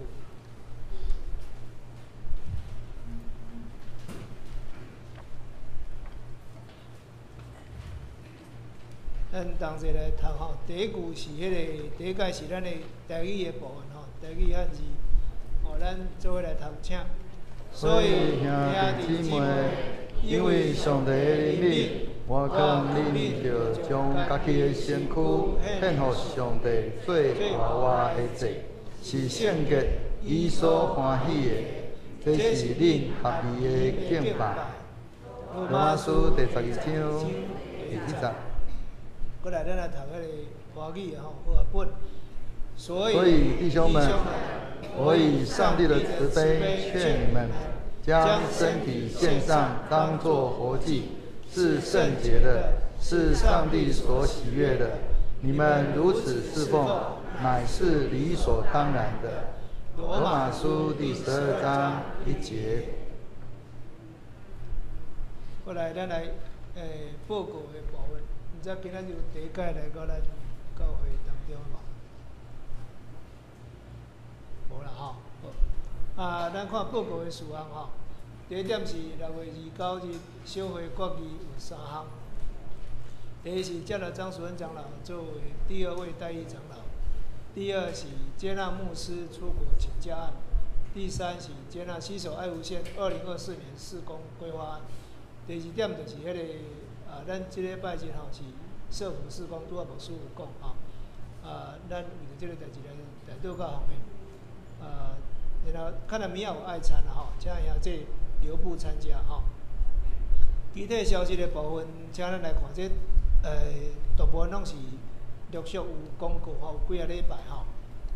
咱同齐来读吼，第一句是彼个，第一节是咱的台语的部分吼，台语汉字，吼，咱做伙来读，请。所以兄弟姊妹，因为上帝的怜悯，我劝恁著将家己的身躯献予上帝做活活的祭，是圣洁、伊所欢喜的，这是恁合宜的敬拜。罗马书第12章第1节。过来，咱来读彼个华语的吼，和合本。所以弟兄们，我以上帝的慈悲劝你们，将身体献上，当作活祭，是圣洁的，是上帝所喜悦的。你们如此侍奉，乃是理所当然的。罗马书第12章1节。过来，咱来报告的部分。毋知今仔日有第一届来到咱教会当中无？无啦吼。啊，咱看报告的事项吼。第一点是6月29日小会决议有3项。第一是接纳张淑恩长老作为第2位代议长老。第二是接纳牧师出国请假案。第三是接納攜手愛湖縣2024年事工規劃案。第二點就是彼个啊，咱這禮拜日吼是社福事工，拄仔牧師有講吼。啊，咱為著這个代誌來代禱佮奉獻。啊，然後看來明仔有愛餐啦吼，請兄弟留步參加吼。其他消息的部分，請咱來看這，大部分攏是陸續有廣告吼，有幾仔禮拜吼。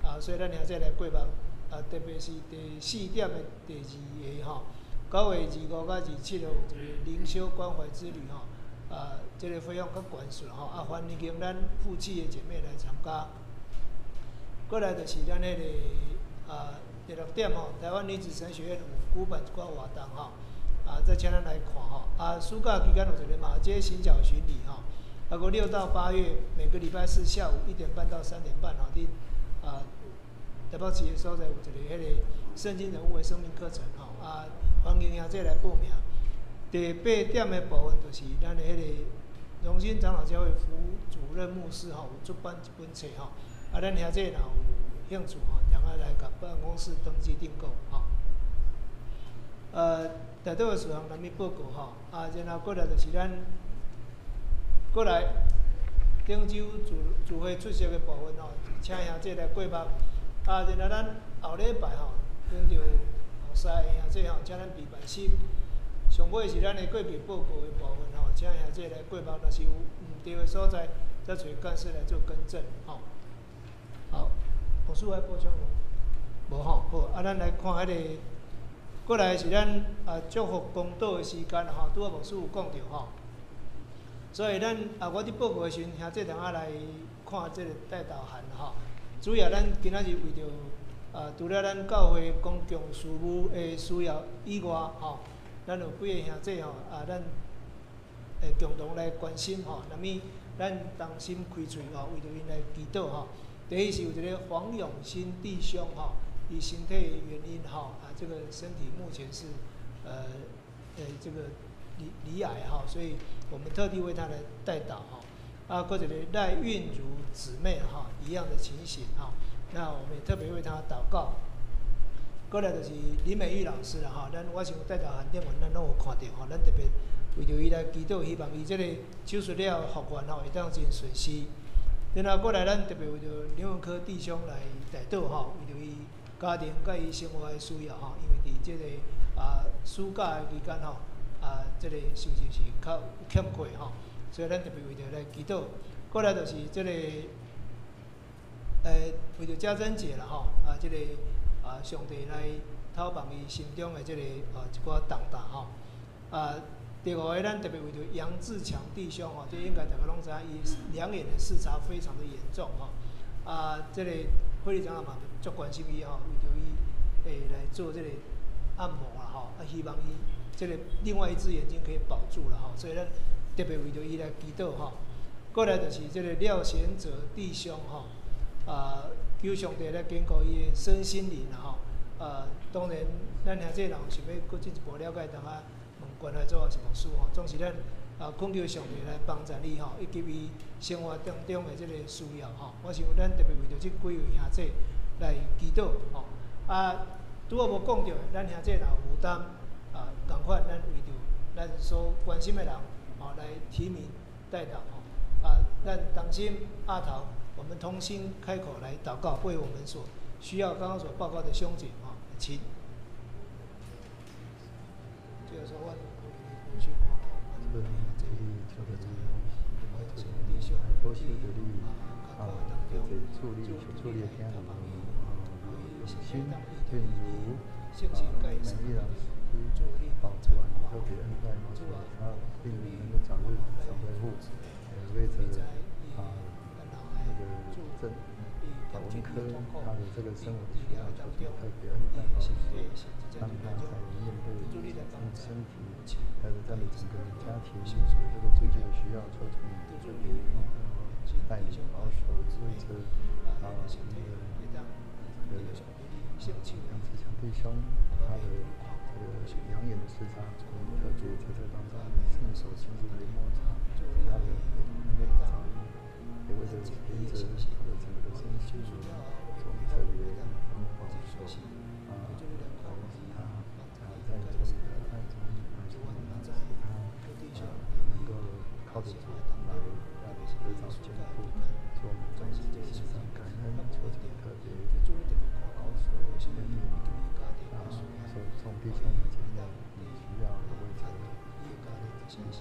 啊，所以咱兄弟來過目，啊，特別是第四點的第二个吼，9月25佮27號有一个靈修關懷之旅吼，啊，這个費用較懸殊吼，啊，歡迎咱附近的姐妹來參加。過來就是咱彼个啊，第六點吼，台灣女子神學院有舉辦一寡活動吼，啊，再請咱來看吼。啊，暑假期間有一个馬偕行腳巡禮吼，啊，閣6到8月每個禮拜四下午1點半到3點半吼，佇啊台北市的所在有一個彼个聖經人物的生命課程吼，啊，歡迎兄弟來報名。第八點的部分就是咱的彼个榮心長老教會副主任牧師吼，有出版一本冊吼，啊，咱兄弟若有興趣吼，通仔來共辦公室登記訂購吼。代禱的事項難免報告吼，啊，然後過來就是咱過來頂週聚聚會出席的部分吼，請兄弟來過目。啊，然後咱後禮拜吼，輪著後三个兄弟吼，請咱備辦室。上尾是咱的過去報告的部分吼，請兄弟來過目，若是有毋對的所在，再揣幹事來做更正吼。好，牧師愛補充無？無吼，好，啊，咱來看彼个，過來是咱啊祝福公禱的時間吼，拄仔牧師有講著吼。所以咱啊，我佇報告的時陣，兄弟通仔來看這个代禱函吼。主要咱今仔日為著啊，除了咱教會公共事務的需要以外吼，咱有幾個兄弟吼啊，咱會共同來關心吼，那物咱同心開喙吼，為著𪜶來祈禱吼。第一是有一个黃永新弟兄吼，伊身體原因吼啊，這個身體目前是這個罹癌哈，所以我們特地為他來代禱哈。啊，閣一个賴韻如姊妹哈，一樣的情形哈，那我們也特別為他禱告。過來就是林美玉老師啦哈，咱我想代禱函頂面咱攏有看著吼，咱特別為著伊來祈禱，希望伊這個手術了後復原吼，會當真順遂。然後過來，咱特別為著林文科弟兄來代禱吼，為著伊家庭佮伊生活的需要吼，因為佇這个啊暑假的期間吼，啊這个收入是較欠缺吼，所以咱特別為著來祈禱。過來就是這个，為著家珍姐啦吼，啊這个啊上帝來透放伊心中的這个啊一寡重擔吼，啊。第五个，咱特別為著楊志強弟兄吼，這應該大家攏知影，伊兩眼的視差非常的嚴重吼。啊，這个護理長老嘛足關心伊吼，為著伊來做這个按摩啦吼，啊，希望伊這个另外一隻眼睛可以保住啦吼，所以咱特別為著伊來祈禱吼。過來就是這个廖賢哲弟兄吼，啊，求上帝來堅固伊的身心靈啦吼。啊，當然，咱兄弟人想欲閣進一步了解，通仔問關懷組抑是牧師吼，總是咱啊懇求上帝來幫助伊吼，以及伊生活當中的這个需要吼。我想咱特別為著這幾位兄弟來祈禱吼。啊，拄仔無講著的，咱兄弟若有負擔啊，仝款咱為著咱所關心的人吼來提名代禱吼。啊，咱同心阿頭，我們同心開口來禱告，為我們所需要剛剛所報告的兄姐吼，請。這個時候，我去看這個多謝著你啊，這個處理處理的囝兒啊，永新、韻如啊，美玉老師，保主啊，特別恩待保守啊，並能夠早日早恢復，也為著啊那個鄭文科他的這個生活需要，求主特別恩待保守，讓他在面對身體，還有在你整個家庭的這個經濟的需要，求主你特別帶領保守，為著啊我們的這個楊志強弟兄，他的這個兩眼的視差，我們特別在這當中，聖手親自來摸查他的能夠早日，也為著連着他的整個的身心，我們特別保守。來使他在主裡的愛中來成長，使他能夠靠著主來得著堅固。主，我們再一次獻上感恩，求主特別保守憐憫所眾弟兄姐妹，你需要為這三心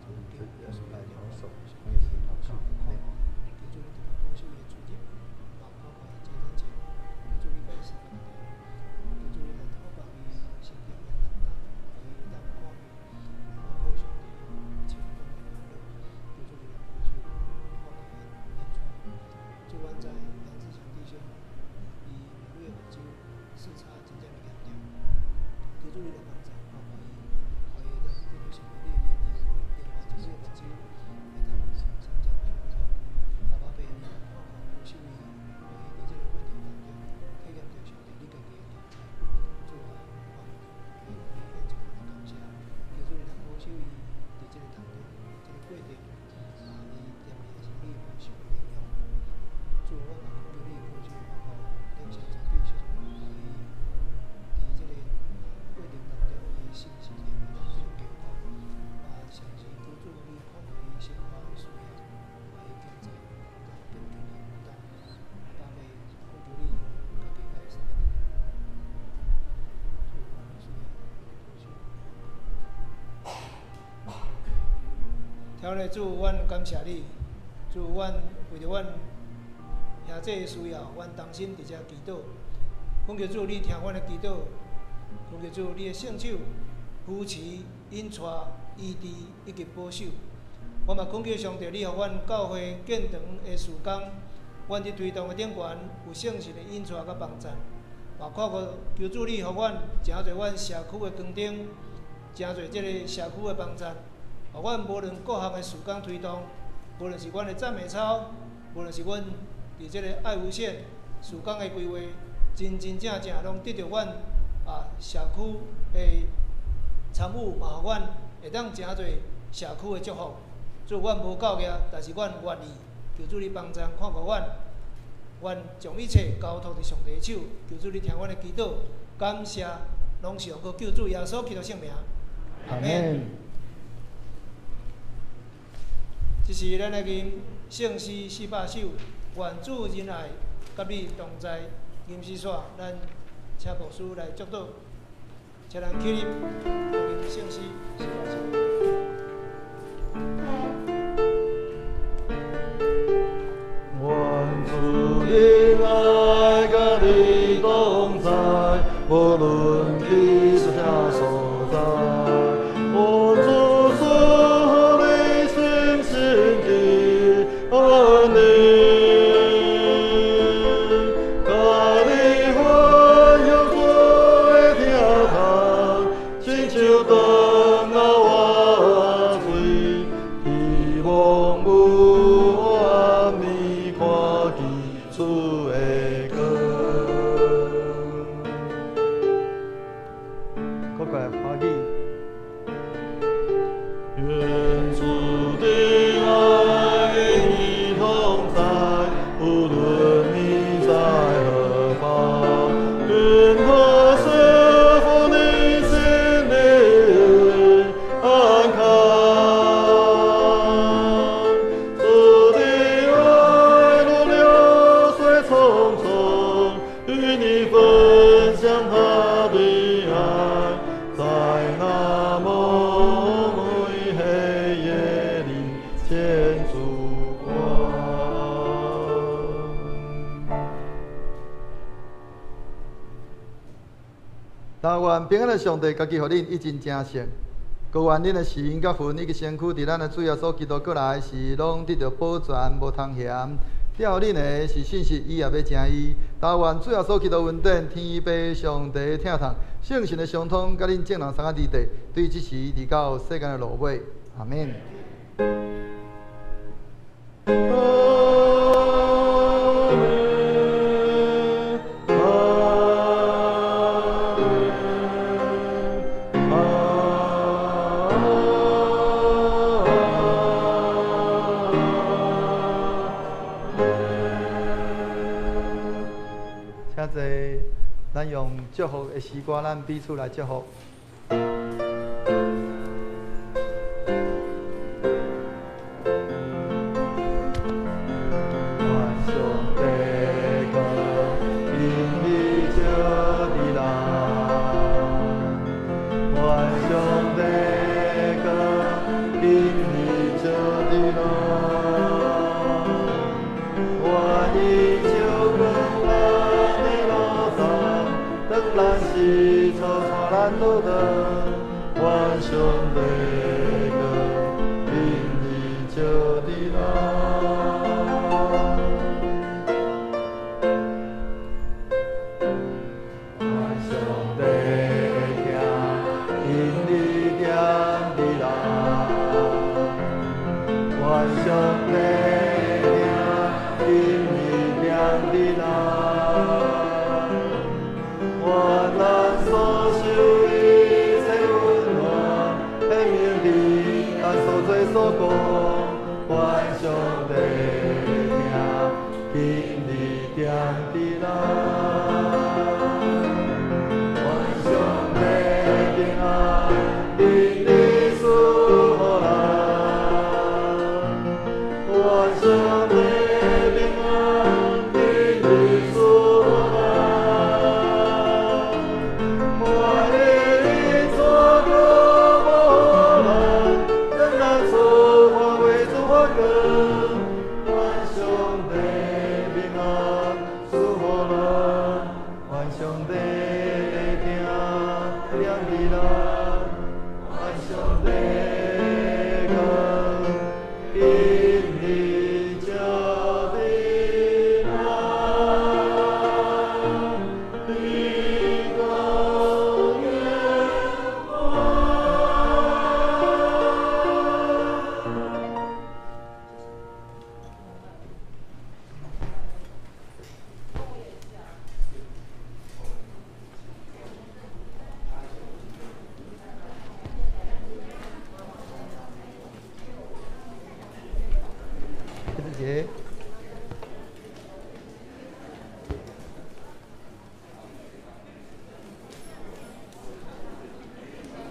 主你這恩來保守，我們一起禱告。阿們。天的主，阮感謝你，主，阮為著阮兄弟的需要，阮同心佇遮祈禱。懇求主，你聽阮的祈禱。懇求主，你的聖手扶持、引帶、醫治以及保守。我嘛懇求上帝，你予阮教會建堂的事工，阮佇推動的頂懸有聖神的引帶佮幫贊。嘛看過求主你予阮誠濟阮社區的光燈，誠濟這个社區的幫贊。予阮無論各項的事工推動，無論是阮的讚美操，無論是阮佇這个愛無限事工的規劃，真真正正攏得著阮社區的參與，嘛予阮會當誠濟社區的祝福。主，阮無夠額，但是阮願意，求主你幫贊，看顧阮，阮將一切交託佇上帝的手，求主你聽阮的祈禱，感謝，攏是奉靠救主耶穌基督聖名。阿們。這是咱來吟聖詩400首，願主仁愛佮你同在。吟詩煞，咱請牧師來祝禱，請咱起立，吟聖詩400首。願主仁愛佮你同在，無論去啥所在。願主賜予你心心的安寧，佮你分享主的疼痛，親像轉仔活水，希望有暗暝看見主的光。閣過來歡喜。願主的愛與你同在，無論你在何方。願他賜福你心靈安康。主的愛如流水匆匆，與你分享他的愛，在那蒙昧黑夜裡見主光。但願平安的上帝，家己予恁一真成聖，閣願恁的神佮魂以及身軀，佇咱的主耶穌基督閣來時，攏得著保全，無通嫌。吊恁的是信實，伊也欲成伊。但願主耶穌基督恩典、天父上帝疼痛、聖神的相通，佮恁眾人三個佇地，對這時直到世間的落尾。阿們。阿們，阿們，阿們。祝福的詩歌，咱彼此來祝福。願上帝光引你照佇咱，願上帝光引你照佇咱，願伊照光咱的路途，當咱是錯帶咱倒轉，願上帝光引你照佇咱。願上帝疼，引你踮佇咱，願上帝疼，引你踮佇咱，願咱所受一切溫暖，顯明佇咱所做所講，願上帝疼，引你踮佇咱。願上帝平安，引你賜予咱。願上帝平安，引你賜予咱。願伊賜福予咱，當咱出發為主發光。願上帝平安賜予咱，願上帝疼踮佇咱，願上帝